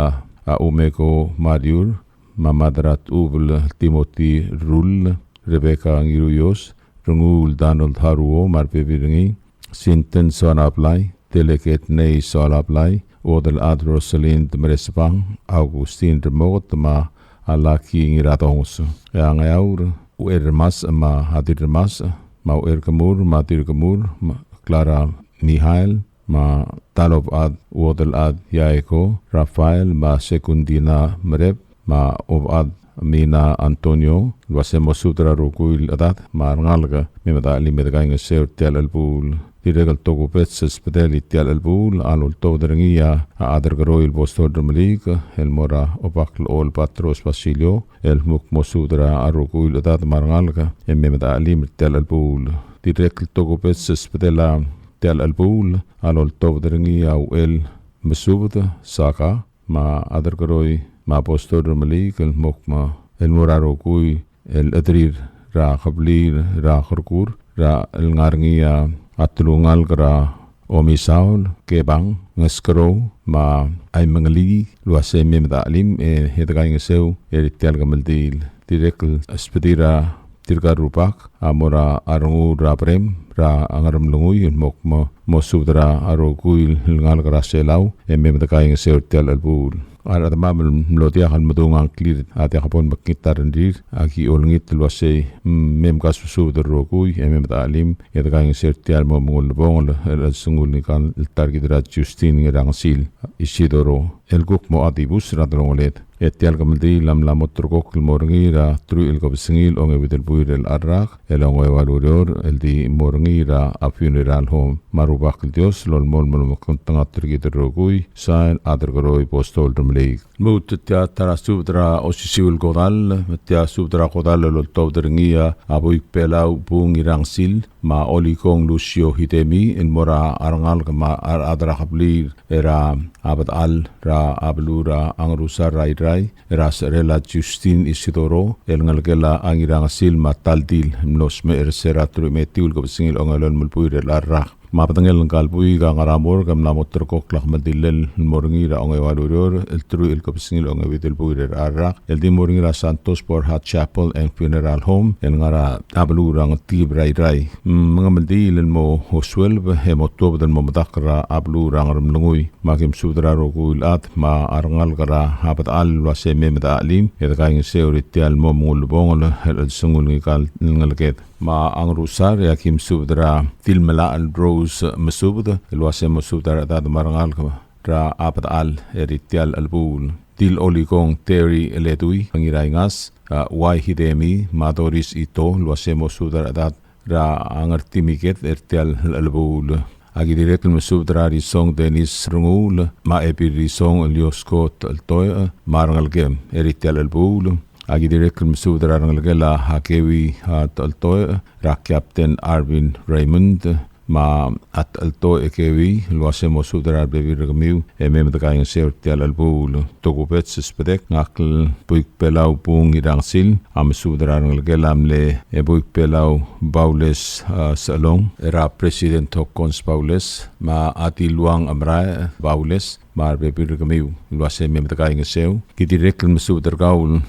a Umeko Mariur, me a Madrat Ubel Timothy Rull, Rebecca Ngiruios, Rengul Donald Haruo, me a rebebil er ngii, Sinten Soalablai, Delegate Nei Soalablai, Uodelchad Rosalind Meresbang, Augustin Remoket, me a Lucky Ngiradongs. E a Ngeaur, Ucherremasech me a Dirremasech, me a Ucherkemur me a Dirkemur, me a Clara Mihael, me a Talobechad Uodelchad Yaeko, Rafael, me a Secundina Merep, me a Obechad Mina Antonio, el uase mo subed er a rokui el chedad me a rengalek, me mei me de chelim e de kaingeseu er tia el chelebuul. Dirrek el tokubets el subedel tia el chelebuul a loltobed er ngii a Aderkeroi el Bostol Remeliik, el mo er a Obak el Ol Patros Basilio, el kmo mo subed er a rokui el chedad me a rengalek, e mei me de chelim er tia el chelebuul. Dirrek el tokubets el subedel tia el chelebuul a loltobed er ngii a Uchel Mesubed Saka, me a Aderkeroi me a Bostol Remeliik el mo kmo el mo er a rokui el chederir er a kebliil er a Kerkur, er a el ngar er ngii a telungalek er a Omisaol, Kebang, Ngeskerou, me a Aimengelii, el uase mei me de chelim e de kaingeseu er tia el kemeldiil. Dirrek el subedir a tirka el rubak a mo er a Rengul er a Brem er a Ngeremlengui el mo kmo mo subed er a rokui el ngalek er a Selau e mei me de kaingeseu er tia el chelebuul. A rechedemam el mlo diak el medung a ngklir a diak bo lemekngit a rengrir, aki olengit el uasei, mm, mei me kasusubed el rokui e mei me de chelim e de kaingeseu er tia el mo mengull el bongel el chelsengul ngika el ta er kid er a Justin Ngirangesil Isidoro el kuk mo dibus er a delongeled. E tia el kemeldiil a mla mo ulterekokl el mo er ngii er a teruich el kebesengil ongeuid el buil er a rak el ongeua el ureor el di mo er ngii er a funeral home. Me a Rubak el Dios a lolemolem el omekngeltengat er kid el rokui. Sain, Aderkeroi Postol Remeliik. Lmuut, tia ta er a subed er a osisiu el kodall, me tia subed er a kodall el oltobed er ngii a Buik Belau Bung Ngirangesil, me a Olikong Lucio Hidemi, el mo er a rengalek me a rechad er a kebliil er a Bedechal er a beluu er a Ngerusar er a Irrai, er a secherel a Justin Isidoro, el ngelekel a Ngirangesil me a Taldil, el mlo smecher er se er a teruich me a etiu el kebesengil ongelolem el buil er a rak. Me a bedengel ngka el buik a ngar er a morgue e mla mo ulterekokl a kemeldillel el mo er ngii er a ongeua el ureor el teruich el kebesengil ongeuid el buil er a rak, el di mo er ngii er a Santos Borja Chapel and Funeral Home el ngar er a beluu er a Ngetkib er a Irrai. Mm, me ng kemeldiil el mo osueleb e mo tuobed el mo medakl er a beluu er a Ngeremlengui. Me aki mesubed er a rokui el chad me a rengalek er a Bedechal el uasei mei me de chelim e de kaingeseu er tia el mo mengull el bongel el chelsengul ngika el ngeleked. me a Ngerusar, e aki mesubed er a Tilmelachel Rose Mesubed, el uase mo subed er a rechedad me a rengalek er a Abedechal er tia el chelebuul. Tilolikong Terry Ledui, Ngiraingas, a, Uai Hidemi, me a Doris Ito, el uase mo subed er a rechedad er a Ngertimiked er tia el chelebuul. Aki dirrek el mesubed er a Risong Dennis Renguul, me a Ebil Risong el Yosko Techeltoech, me a rengelekem er tia el chelebuul. Aki dirrek el mesubed er a rengelekel a Hakewi, a, Techeltoech, er a Captain Arvin Raymond, me a Techeltoech Kewi, el uase mo subed er a rebebil er kemiu, e mei me dekaingeseu er tia el chelebuul. Tokubets el subedek, ngak el Buik Belau Bung Ngirangesil, a mesubed er a rengelekel a mle, e, Buik Belau Baules, a, Sechelong, er a President Hokkons Baules, me a Tiluang Amrae Baules, me a rebebil er kemiu, el uase mei me dekaingeseu. Ki dirrek el mesubed er kau el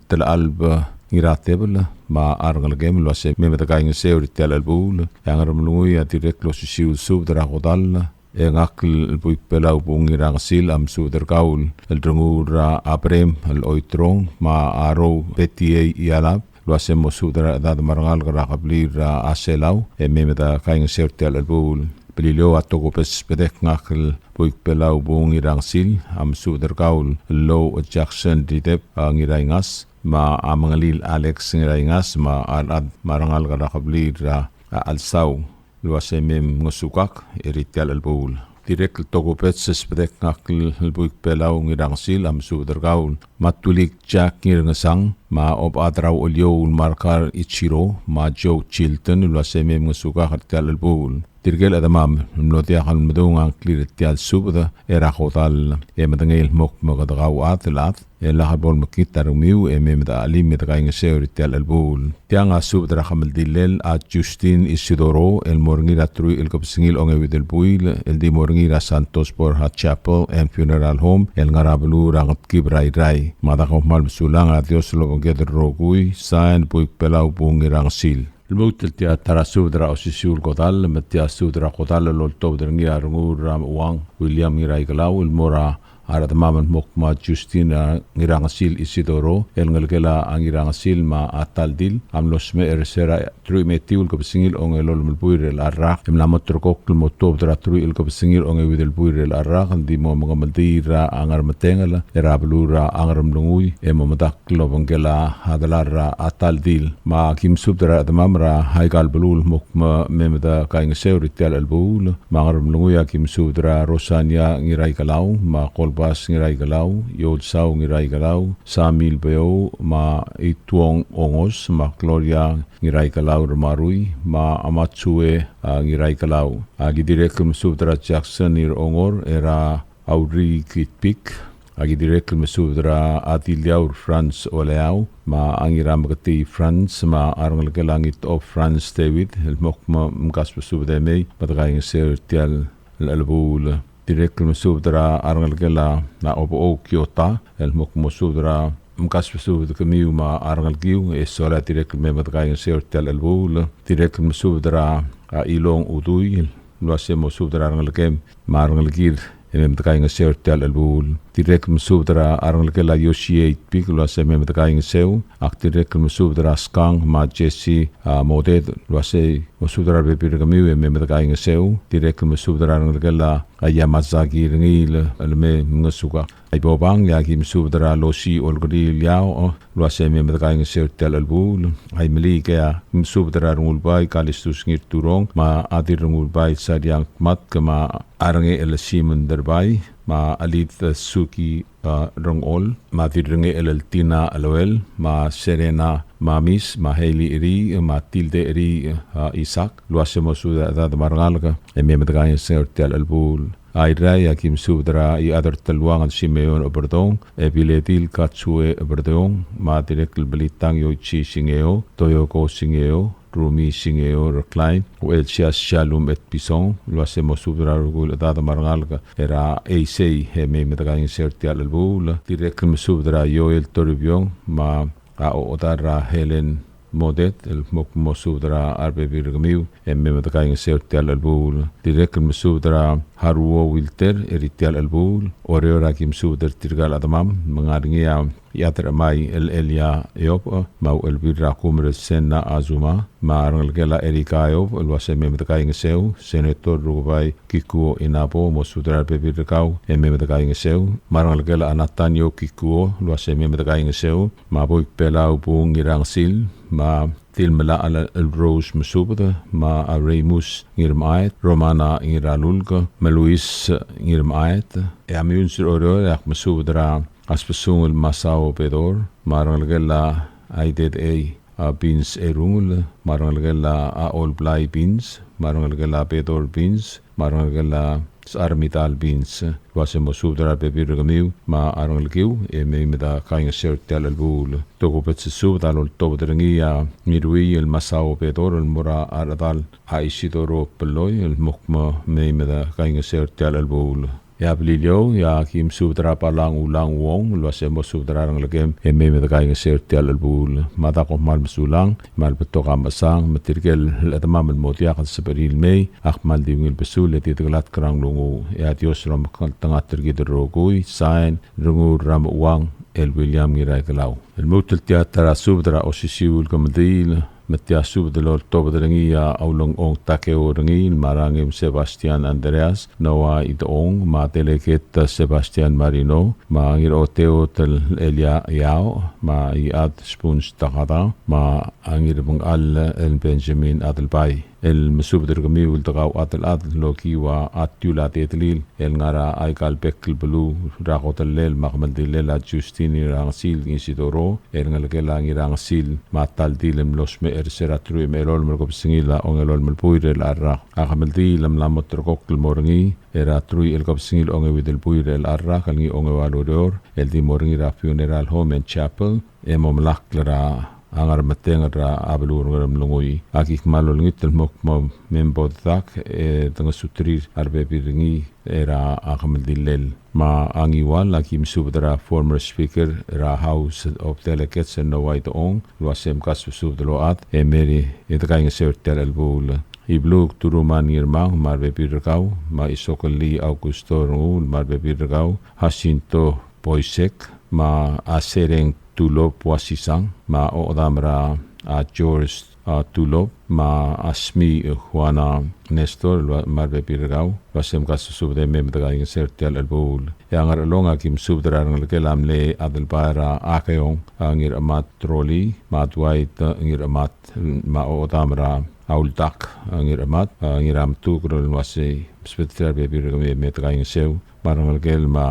Telechalb Ngiratebel, me a rengelekem, el uase mei me dekaingeseu er tia el chelebuul. E a Ngeremlengui a dirrek el osisiu el subed er a kodall, e ngak el Buik Belau Bung Ngirangesil a mesubed er kau el Renguul er a Abrem el Oitrong, me a Rou Betiei Ialab, el uase mo subed er a rechedad me a rengalek er a kebliil er a Aselau, e mei me dekaingeseu er tia el chelebuul. Beliliou a tokubets el subedek, ngak el Buik Belau Bung Ngirangesil, a mesubed er kau el Lou Jackson Ridep, a, Ngiraingas, me a Mengelil Alex Ngiraingas, me a rechad me a rengalek er a kebliil er a, a, Alsau, el uase mei mngesukak er tia el chelebuul. Dirrek el tokubets el subedek, ngak el Buik Belau Ngirangesil a mesubed er kau el Matulik Jack Ngirngesang, me a Obechad er a Ucheliou el Markar Ichiro, me a Joe Chilton, el uase mei mngesukak er tia el chelebuul. Tirke el chedemam el mlo diak el medung a ngklir er tia el subed er a kodall, e medengei el mo kmo kede kauchad el chad, e lak bo lemekngit a rengmiu, e mei me dechelim e dekaingeseu er tia el chelebuul. Tiang a subed er a kemeldillel a Justin Isidoro, el mo er ngii er a teruich el kebesengil ongeuid el buil, el di mo er ngii er a Santos Borja Chapel and Funeral Home, el ngar er a beluu er a Ngetkib er a Irrai. Me a dako kmal mesulang, a Dios lobengked el rokui. Sain, Buik Belau Bung Ngirangesil. Lmuut el tia ta er a subed er a osisiu el kodall, me tia subed er a kodall el oltobed er ngii a Renguul er a Mechuang, William Ngiraikelau, el mo er a rechedemam el mo kmo a Justin, a, Ngirangesil Isidoro, el ngelekel a Ngirangesil me a Taldil, a mlo smecher er se er a teruich me a etiu el kebesengil ongelolem el buil er chelecha el rak, e mla mo ulterekokl el mo tuobed er a teruich el kebesengil ongeuid el buil er chelecha el rak, el di mo mengemeldiil er a Ngermetengel er a beluu er a Ngeremlengui, e mo medakl el obengkel a delal er a Taldil. Me aki mesubed er a rechedemam er aika el beluu el mo kmo mei me dekaingeseu er tia el chelebuul. Me a Ngeremlengui aki mesubed er a Rosania Ngiraikelau, me a Kolbas Ngiraikelau, Iolsau Ngiraikelau, Samil Beou, me a Ituong Ongos, me a Gloria Ngiraikelau Remarui, me a Matsue, a, Ngiraikelau. Aki dirrek el mesubed er a Jackson Irongor, er a Auri Kitpik, Aki dirrek el mesubed er a Adiliaur Franz Oleau, me a Ngirameketii Franz, me a rengelekel a Ngitob Franz David, el mo kmo mkasbesubed e mei me dekaingeseu er tia el chelebuul. Dirrek el mesubed er a rengelekel a Obechou Kiota, el mo kmo subed er a mkasbesubed kemiu me a rengelekiu, e sola dirrek el mei me dekaingeseu er tia el chelebuul. Dirrek el mesubed er a Ilong Udui, el uase mo subed er a rengelekem me a rengelekir, e mei me dekaingeseu er tia el chelebuul. Dirrek el mesubed er a rengelekel a Yoshie Itpik, el uase mei me dekaingeseu. Ak dirrek el mesubed er a Skang me a Jesse, a, Moded, el uase mo subed er a rebebil er kemiu, e mei me dekaingeseu. Dirrek el mesubed er a rengelekel a Yamazaki Rengiil, el mei mngesukak. Aibobang, e aki mesubed er a Losi Olkeriil Yao, el uase mei me dekaingeseu er tia el chelebuul. Aimeliik, e aki mesubed er a Rengulbai Kalistus Ngirturong, me a Dirrengulbai Sariang Tmatk, me a Rengechel Simon Derbai, me a Alid Suki, a, Rengol, me a Dirrengechel Tina Loel, me a Serena Mamis, me a Hailey Eri, me a Tilde Eri, a, Isaac, el uase mo subed er a chedad me a rengalek, e mei me dekaingeseu er tia el chelebuul. A Irrai, aki mesubed er a Iechad er Teluang el Simeon Oberdong, e Biledil Katsue Oberdong, me a dirrek el Belitang Yoichi Singeo, Toyoko Singeo, Rumi Singeo Reklai, Uchelsias Shalom Etpison, el uase mo subed er a rokui el chedad me a rengalek er a Eisei, e mei me dekaingeseu er tia el chelebuul. Dirrek el mesubed er a Joel Toribiong, me a Ochedal er a Helen Modet, el mo kmo subed er a rebebil er kemiu, e mei me dekaingeseu er tia el chelebuul. Dirrek el mesubed er a Haruo Wilter, er tia el chelebuul. Oreor, aki mesubed er tirka el chedemam, me ng ngar er ngii a Iechad er a Chemai el Elia Iyob, me a Uchelbil er a Kumer el Senna Azuma, me a rengelekel a Erika Iyob el uase mei me dekaingeseu, Senator Rukebai Kikuo Inabo, mosubed er a rebebil er kau e mei me dekaingeseu, me a rengelekel a Nathaniel Kikuo el uase mei me dekaingeseu, me a Boik Belau Bung Ngirangesil, me a Tilmelachel el Rose Mesubed, me a Remus Ngirmechaet, Romana Ngiralulk, me a Luis Ngirmechaet. E a Meyuns er Oreor e ak mesubed er a Asbesungel Masao Bedor, me a rengelekel a Aidedei a Bins Erungel, me a rengelekel a Olblai Bins, me a rengelekel a Bedor Bins, me a rengelekel a Sechar Midal Bins, el uase mosubed er a rebebil er kemiu me a rengelekiu e mei me dekaingeseu er tia el chelebuul. Tokubets el subed a loltobed er ngii a Ngiruiel Masao Bedor el mo er a rechedal a Isidoro Belloi el mo kmo mei me dekaingeseu er tia el chelebuul. E a Beliliou, e aki mesubed er a Balang Ulang Wong el uase mosubed er a rengelekem e mei me dekaingeseu er tia el chelebuul. Me a da kom kmal mesulang, me a le betok a mechesang, me tirke el chedemam el mo diak el sebechir el mei, a kmal di ungil besul e di dekelatk er a nglunguuch. E a Dios a lomekngeltengat er kid el rokui. Sain, Renguul er a Mechuang el William Ngiraikelau. El lmuut el tia ta er a subed er a osisiu el kemeldiil, me tia subed el oltobed er ngii a Ulengchong Takeo Rengiil, me a Rangem Sebastian Andreas, Noah Idechong, me a Delegate Sebastian Marino, me a Ngiraoteot el Elia Yao, me a Iechad Spuns Takada, me a Ngirbengchall el Benjamin Adelbai. El mesubed er kemiu el dekauchad el chad el okiu a tiul a tetelil el ngar er aika el bek el beluu er a kodellel me a kemeldillel a Justin Ngirangesil Isidoro, el ngelekel a Ngirangesil me a ta el dil el mlo smecher er se er a teruich me a elolem el kebesengil a ongelolem el buil er chelecha el rak. A kemeldiil a mla mo ulterekokl el mo er ngii er a teruich el kebesengil a ongeuid el buil er chelecha el rak el ngii a ongeua el ureor, el di mo er ngii er a Funeral Home and Chapel, e mo melakl er a Ngermetengel er a beluu er a Ngeremlengui. Aki kmal olengit el mo kmo me bo dedak e dengesuterir a rebebil er ngii er a kemeldillel. Me a Ngiwal, aki mesubed er a former speaker er a House of Delegates el Noah Idechong el uase mkasbesubed el ochad e mei e dekaingeseu er tia el chelebuul. Ibluk Turuman Ngirmang me a rebebil er kau, me a Isokelii Augusto Renguul me a rebebil er kau, Jacinto Boisek, me a Sereng Tulop Wasisang, me a ochedam er a George a Tulop, me a Smi Juana Nestor, el ua-, me a rebebil er kau, el uase mkasbesubed e mei me dekaingeseu er tia el chelebuul. E a Ngerchelong, aki mesubed er a rengelekel a mle Adelbai er a Akeong, a Ngirchemat Troli, me a Dwight Ngirchemat, me a ochedam er a Uldak, a Ngirchemat, a Ngirametuker, el uase msubed er a rebebil er kemiu e mei me dekaingeseu, me a rengelekel me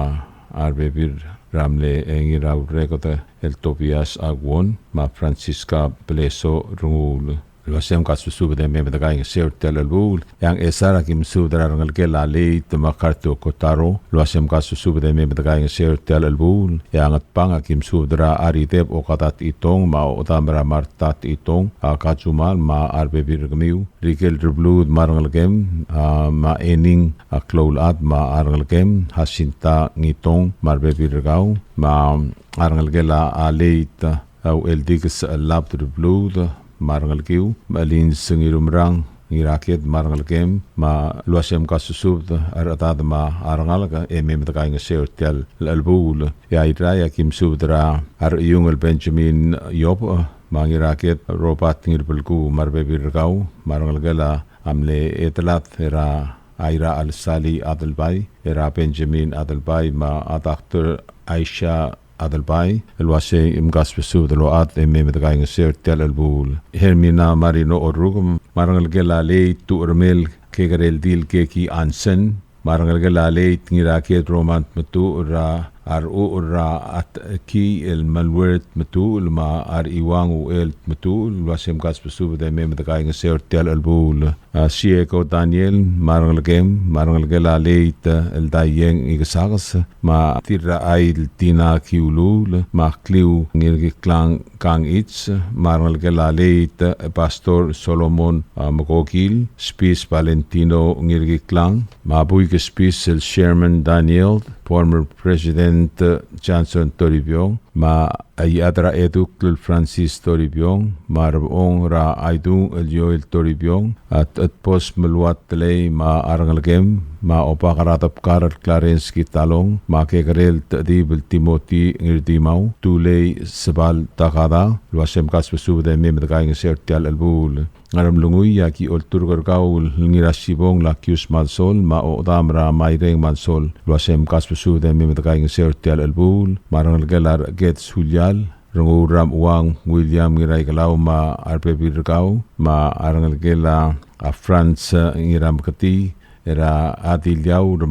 a rebebil er a mle, e, Ngiraureked el Tobias Aguon, me a Francisca Bleso Renguul. El uase mkasbesubed e mei me dekaingeseu er tia el chelebuul. E a Ngchesar, aki mesubed er a rengelekel a late me a Kartio Kotaro, el uase mkasbesubed e mei me dekaingeseu er tia el chelebuul. E a Ngatpang, aki mesubed er a Arideb Okada Techitong, me a ochedam er a Marta Techitong, a Kajumal, me a rebebil er kemiu. Rikel Rebluud me a rengelekem, a, me a Ening, a Kloulechad me a rengelekem, Jacinta Ngitong me a rebebil er kau, me a rengelekel a late, a, Ucheldikes Chelabed Rebluud me a rengelekiu, me a Lins Ngirumerang Ngiraked me a rengelekem, me a el uase mkasbesubed a rechedad me a rengalek e mei me dekaingeseu er tia el chelebuul. E a Irrai, aki mesubed er a Rechiungl Benjamin Iyob, me a Ngiraked Robert Ngirbelkuu me a rebebil er kau, me a rengelekel a mle Edelad er a Irachel Sali Adelbai, er a Benjamin Adelbai, me a Doctor Aisha Adelbai, el uase mkasbesubed el ochad e mei me dekaingeseu er tia el chelebuul. Hermina Marino Oruk, me a rengelekel a late Tuchermel Kekereldil Keki Ansen, me a rengelekel a late Ngiraked Roman Tmetuchl, er a Rechucher er a Atki el Melwert Tmetuchl, me a Rechiuang Uchel Tmetuchl, el uase mkasbesubed e mei me dekaingeseu er tia el chelebuul. A, Sieko Daniel, me a rengelekem, me a rengelekel a late, e, el Daieng Ikesakes, me a Tirrachaid Tina Kiuluul, me a Kliu Ngirkiklang Kangichi, me a rengelekel a late, e, Pastor Solomon, a, Mekokil, Spis Valentino Ngirkiklang, me a Buik Spis el Sherman Daniel, former President, e, Johnson Toribiong, me a Iechad er a Edukl el Francis Toribiong, me a Rebechong er a Aidung el Joel Toribiong, a Techedbos Meluat Telei me a rengelekem, me a Obak er a Debkar el Clarence Kitalong, me a Kekerel Techedib el Timothy Ngirdimau, Tulei Sebal Takada, el uase mkasbesubed e mei me dekaingeseu er tia el chelebuul. Ngeremlengui a ki olturk er kau el Ngirasibong Lakius Malsol, me a Odam er a Maireng Malsol, el uase mkasbesubed e mei me dekaingeseu er tia el chelebuul, me a rengelekel a Recheked Sulial, Renguul er a Mechuang William Ngiraikelau me a rebebil er kau, me a rengelekel a Franz Ngirameketii, er a Adiliau er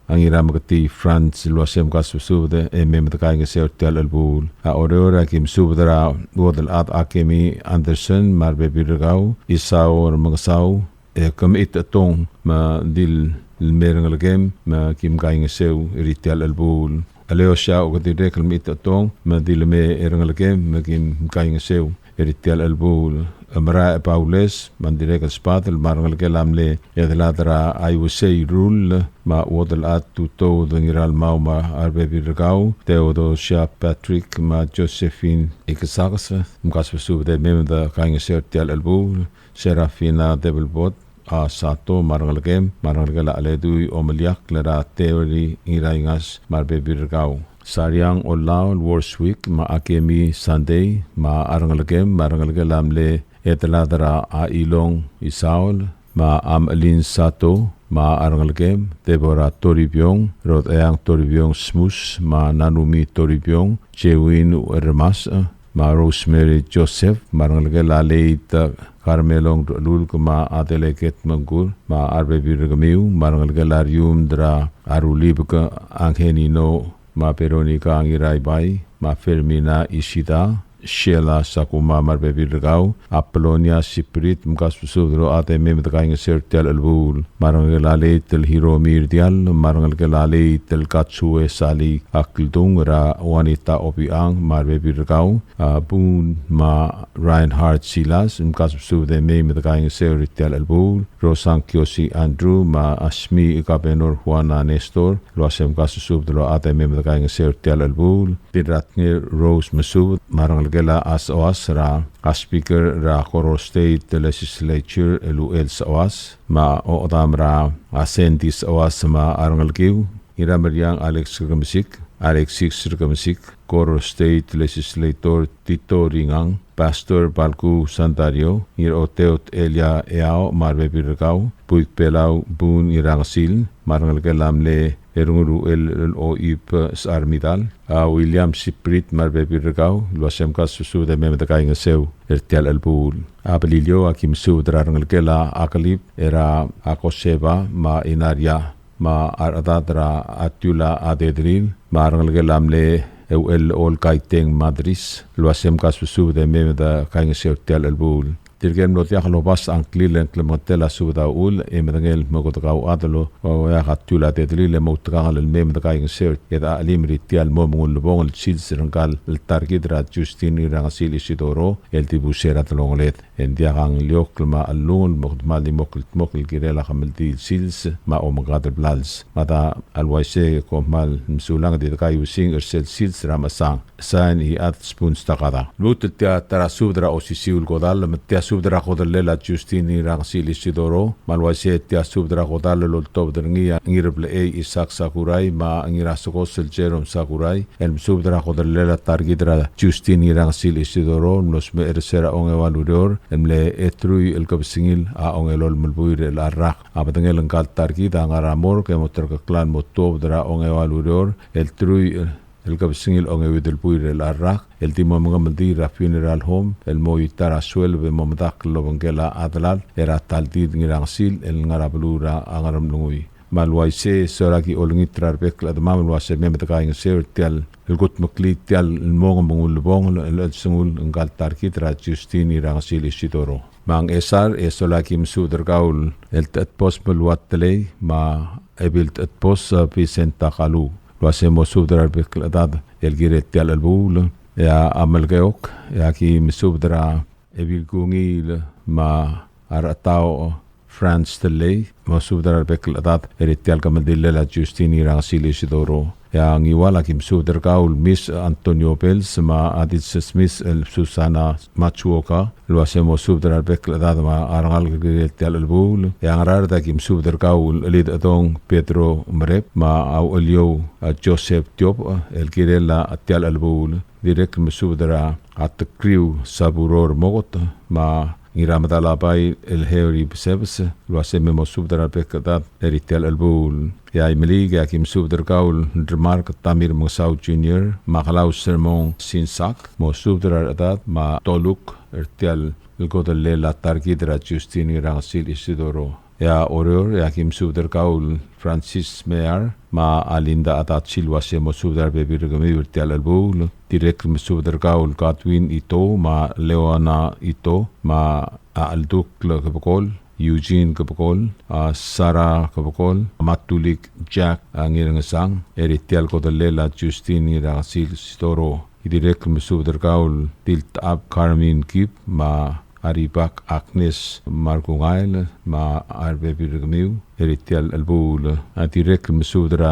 a Ngirameketii Franz el uase mkasbesubed e mei me dekaingeseu er tia el chelebuul. A Oreor a ki mesubed er a Uodelchad Akemi Anderson me a rebebil er kau, Isao er a Mengesau, e ke mechitechetong me di le mei er a rengelekem me kim kaingeseu er tia el chelebuul. Aleosia, ke dirrek el mechitechetong me di le mei er a rengelekem me kim kaingeseu er tia el chelebuul. Meraech Paules, me ng dirrek el sbadel, me a rengelekel a mle Edelad er a Aiuesei Rull, me a Uodelchad Tutoud Ngiralmau me a rebebil er kau, Theodosia Patrick, me a Josephine Ikesakes, mkasbesubed e mei me dekaingeseu er tia el chelebuul. Serafina Debelbot, a Sato, me a rengelekem, me a rengelekel a Cheledui Omeliakl er a Terry Ngiraingas, me a rebebil er kau. Sariang Olau el Worswick, me a Akemi Sunday, me a rengelekem, me a rengelekel a mle Edelad er a Ilong Isaol, me a Amelin Sato, me a rengelekem, Deborah Toribiong, Rodeang Toribiong Smus, me a Nanumi Toribiong, Jewin Uermasech, me a Rosemary Joseph, me a rengelekel a late Carmelong Rechelulk, me a Delegate Mengkur, me a rebebil er kemiu, me a rengelekel a Riumd er a Rulibek Angelino, me a Veronica Ngiraibai, me a Fermina Ishida, Sheila Sakuma me a rebebil er kau, Apolonia Siprit, mkasbesubed el ochad e mei me dekaingeseu er tia el chelebuul. Me a rengelekel a late el Hiromi Irdial, me a rengelekel a late el Katsue Sali Akldung, er a Juanita Obichang, me a rebebil er kau, a Bun me a Reinhard Silas, mkasbesubed e mei me dekaingeseu er tia el chelebuul. Rosang Kiosi Andrew, me a Asmi Kabenor Juana Nestor, el uase mkasbesubed el ochad e mei me dekaingeseu er tia el chelebuul. Dirratngel Rose Mesubed, me a rengelekel a Soas er a Speaker er a Koror State Legislature el Uchel Soas, me a Odam er a Sandy Soas me a rengelekiu, Ngirameriang Alex Rekemesik, Alexis Rekemesik, Koror State Legislator Tito Ringang, Pastor Balku Sandario, Ngiroteot Elia Eao me a rebebil er kau, Buik Belau Bun Ngirangesil, me a rengelekel a mle Erungel Uchel el Oib Sechar Midal, a William Siprit me a rebebil er kau, el uase mkasbesubed e mei me dekaingeseu er tia el chelebuul. A Beliliou a ki mesubed er a rengelekel a Akelib er a Koseba me a Inaria, me a rechedad er a Tiula a Dedril, me a rengelekel a mle Euchel Olkaiteng Madris, el uase mkasbesubed e mei me dekaingeseu er tia el chelebuul. Tirke el mlo diak lobasech a ngklir e ng klemengetel a subed a uchul, e medengei el kmo kede kauchad el oeak a Tiula a Dedril e mo outekangel el mei me dekaingeseu e de chelim er tia el mo mengullebongel el sils er ngka el ta er kid er a Justin Ngirangesil Isidoro, el dibus er a delongeled. E ng diak a ngliokl me a chelungel me kede kmal di mo kldmokl el kirel a kemeldiil el sils me a omengkad el blals. Me a da, a le uaisei e kom kmal mesulang e di dekaiuesing er sel sils er a mechesang. Sain, Iechad Spuns Takada. Lmuut el tia ta er a subed er a osisiu el kodall, me tia subed er a kodellel a Justin Ngirangesil Isidoro, me a le uaisei e tia subed er a kodall el oltobed er ngii a Ngirblechei Isaac Sakurai, me a Ngirasekos el Jerome Sakurai, el mesubed er a kodellel a ta er kid er a Justin Ngirangesil Isidoro, el mlo smecher er se er a ongeua el ureor, el mle truich el kebesengil a ongelolem el buil er chelecha el rak. A bedengel ngka el ta er kid a ngar er a morgue e mo terkeklang el mo tuobed er a ongeua el ureor, el truich el kebesengil a ongeuid el buil er chelecha el rak, el di mo mengemeldiil er a funeral home, el mo ita er a sueleb e mo medakl el obengkel a delal er a Taldid Ngirangesil el ngar er a beluu er a Ngeremlengui. Me a le uaisei e sola ki olengit er a rebek el chedemam el uase mei me dekaingeseu er tia el kutmeklii tia el mo mengullebongel el chelsengul ngka el ta er kid er a Justin Ngirangesil Isidoro. Me a Ngchesar e sola ki mesubed er kau el Techedbos Meluat Telei me a Ebil Techedbos, e, Vicenta Kalu. El uase mo subed er a rebek el chedad el kirel tia el chelebuul. E a Melekeok e a ki mesubed er a Ebil Kungiil me a Rechetau Franz Telei, mo subed er a rebek el chedad er tia el kemeldillel a Justin Ngirangesil Isidoro. E a Ngiwal a ki mesubed er kau el Miss Antonio Bells me a Adis Smith el Susana Matsuoka, el uase mo subed er a rebek el chedad me a rengalek el kirel tia el chelebuul. E a Ngaraard a ki mesubed er kau el Chelid Edong Pedro Merep me a Ucheliou a Joseph Tiop el kirel a tia el chelebuul. Dirrek el mesubed er a Tekriu Saburo Remoket me a Ngiramedalabai el Harry Besebes, el uase me mo subed er a rebek el chedad er tia el chelebuul. E a Imeliik a ki mesubed er kau el Remark Tamir Mengesau Junior me a Klaus Sermon Sinsak, mo subed er a rechedad me a Toluk er tia el kodellel a ta er kid er a Justin Ngirangesil Isidoro. E a Oreor e a ki mesubed er kau el Francis Mear me a Linda Adachi el uase mo subed er a rebebil er kemiu er tia el chelebuul. Dirrek el mesubed er kau el Godwin Ito me a Leona Ito me a Alduk Kebekol, Eugene Kebekol, a Sarah Kebekol, a Matulik Jack, a Ngirengesang, er tia el kodellel a Justin Ngirangesil Isidoro. Dirrek el mesubed er kau el Tiltab Carmen Kip me a Aribak Agnes Markungail me a rebebil er kemiu er tia el chelebuul. A dirrek el mesubed er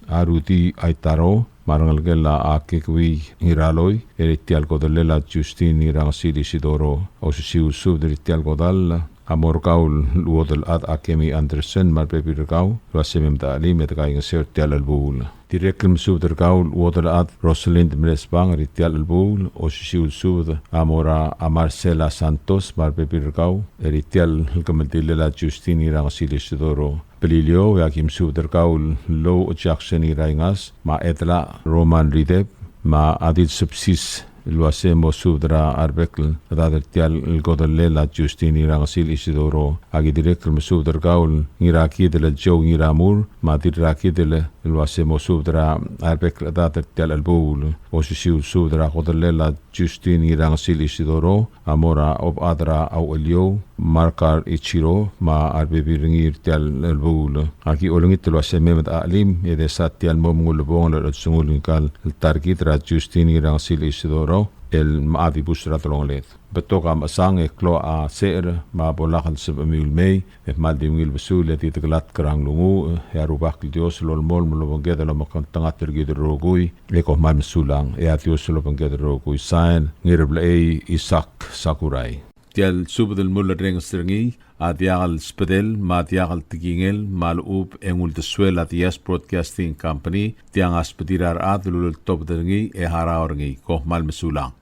a Rudy Aitaro me a rengelekel a Kekui Ngiraloi er tia el kodellel a Justin Ngirangesil Isidoro. Osisiu el subed er tia el kodall a mo er kau el chuodel chad a Kemi Anderson me a rebebil er kau el uase me mdak el chim e dekaingeseu er tia el chelebuul. Dirrek el mesubed er kau el chuodel chad Rosalind Mresbang er tia el chelebuul. Osisiu el subed a mo er a Marcela Santos me a rebebil er kau er tia el kemeldilel a Justin Ngirangesil Isidoro. Beliliou e a ki mesubed er kau el Lou Jackson Ngiraingas me a Edla Roman Rideb me a Adil Sepsis el uase mo subed er a rebek el chedad er tia el kodellel a Justin Ngirangesil Isidoro. A ki dirrek el mesubed er kau el Ngirakidel el Joe Ngiramur me a Dirrakidel el uase mo subed er a rebek el chedad er tia el chelebuul. Osisiu el subed er a kodellel a Justin Ngirangesil Isidoro a mo er a Obechad er a Ucheliou Markar Ichiro me a rebebil er ngii er tia el chelebuul. A ki olengit el uase me mdak el chim e desa tia el mo mengulebongel el chelsengul ngika el ta er kid er a Justin Ngirangesil Isidoro el mla dibus er a delongeled. Betok a mechesang e klou a secher me a bo lak el sebechemiu el mei, e kmal di ungil besul e di dekelatk er a nglunguuch, e a Rubak el Dios el olemolem el obengked el omekngeltengat er kid el rokui, e kom kmal mesulang, e a Dios el obengked el rokui. Sain, Ngireblechei Isaac Sakurai. Tia el subed el mulerrenges er ngii a diak el sbedel me a diak el tekingel me a lechub e ng uldesuel a Diaz Broadcasting Company, tiang a sbedir a rechad el uleltobed er ngii e harau er ngii. Kom kmal mesulang.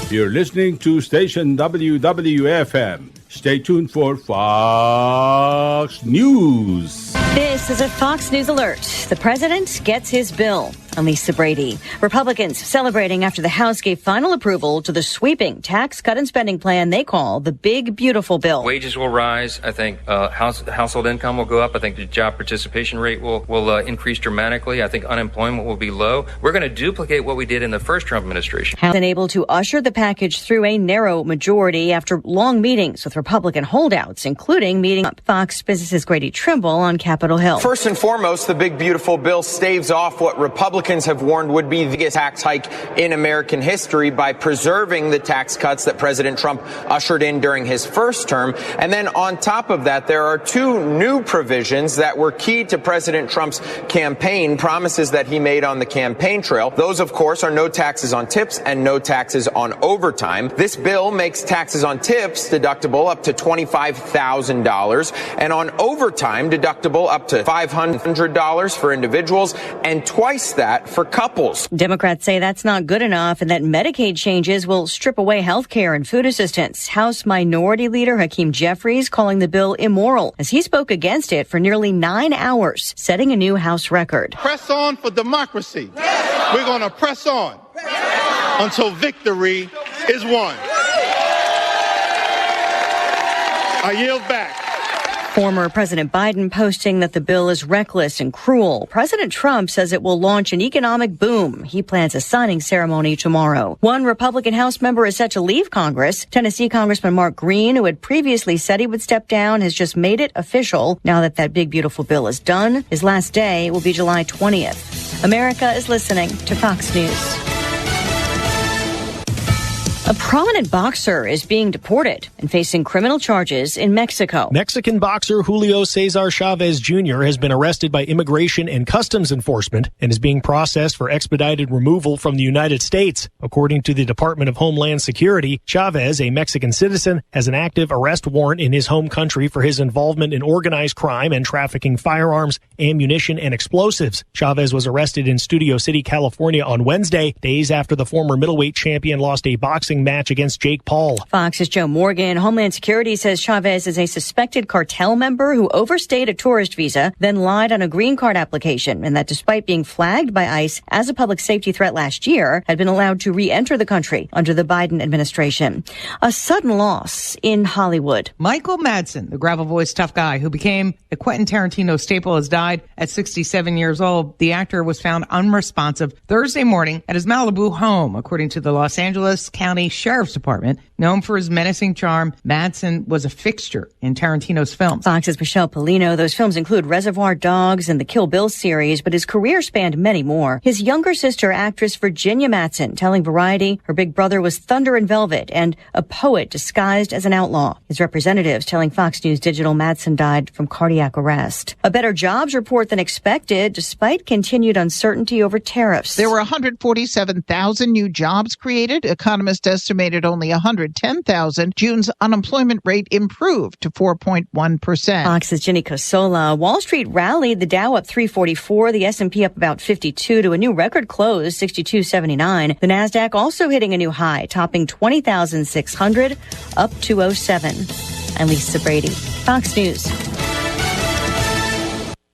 You're listening to station W W F M. Stay tuned for Fox News. This is a Fox News alert. The president gets his bill. I'm Lisa Brady. Republicans celebrating after the House gave final approval to the sweeping tax cut and spending plan they call the Big Beautiful Bill. Wages will rise. I think, uh, house-, household income will go up. I think the job participation rate will, will, uh, increase dramatically. I think unemployment will be low. We're gonna duplicate what we did in the first Trump administration. House unable to usher the package through a narrow majority after long meetings with Republican holdouts, including meeting Fox Business's Grady Trimble on Capitol Hill. First and foremost, the Big Beautiful Bill staves off what Republicans have warned would be the biggest tax hike in American history by preserving the tax cuts that President Trump ushered in during his first term. And then on top of that, there are two new provisions that were key to President Trump's campaign, promises that he made on the campaign trail. Those, of course, are no taxes on tips and no taxes on overtime. This bill makes taxes on tips deductible up to twenty-five thousand dollars and on overtime deductible up to five hundred dollars for individuals and twice that for couples. Democrats say that's not good enough and that Medicaid changes will strip away health care and food assistance. House Minority Leader Hakeem Jeffries calling the bill immoral as he spoke against it for nearly nine hours, setting a new House record. Press on for democracy. We're gonna press on until victory is won. I yield back. Former President Biden posting that the bill is reckless and cruel. President Trump says it will launch an economic boom. He plans a signing ceremony tomorrow. One Republican House member is set to leave Congress. Tennessee Congressman Mark Green, who had previously said he would step down, has just made it official. Now that that big, beautiful bill is done, his last day will be July twentieth. America is listening to Fox News. A prominent boxer is being deported and facing criminal charges in Mexico. Mexican boxer Julio Cesar Chavez Junior has been arrested by Immigration and Customs Enforcement and is being processed for expedited removal from the United States. According to the Department of Homeland Security, Chavez, a Mexican citizen, has an active arrest warrant in his home country for his involvement in organized crime and trafficking firearms, ammunition, and explosives. Chavez was arrested in Studio City, California on Wednesday, days after the former middleweight champion lost a boxing match against Jake Paul. Fox's Joe Morgan. Homeland Security says Chavez is a suspected cartel member who overstayed a tourist visa, then lied on a green card application, and that despite being flagged by ICE as a public safety threat last year, had been allowed to re-enter the country under the Biden administration. A sudden loss in Hollywood. Michael Madsen, the gravel-voiced tough guy who became a Quentin Tarantino staple, has died at sixty-seven years old. The actor was found unresponsive Thursday morning at his Malibu home, according to the Los Angeles County Sheriff's Department. Known for his menacing charm, Madsen was a fixture in Tarantino's films. Fox's Michelle Pollino. Those films include Reservoir Dogs and the Kill Bill series, but his career spanned many more. His younger sister, actress Virginia Madsen, telling Variety her big brother was thunder and velvet and a poet disguised as an outlaw. His representatives telling Fox News Digital Madsen died from cardiac arrest. A better jobs report than expected, despite continued uncertainty over tariffs. There were one hundred forty-seven thousand new jobs created. Economists estimated only one hundred ten thousand. June's unemployment rate improved to four point one percent. Fox's Jenny Cosola. Wall Street rallied, the Dow up three forty-four, the S and P up about fifty-two to a new record close, sixty-two seventy-nine. The Nasdaq also hitting a new high, topping twenty thousand six hundred, up two oh seven. I'm Lisa Brady, Fox News.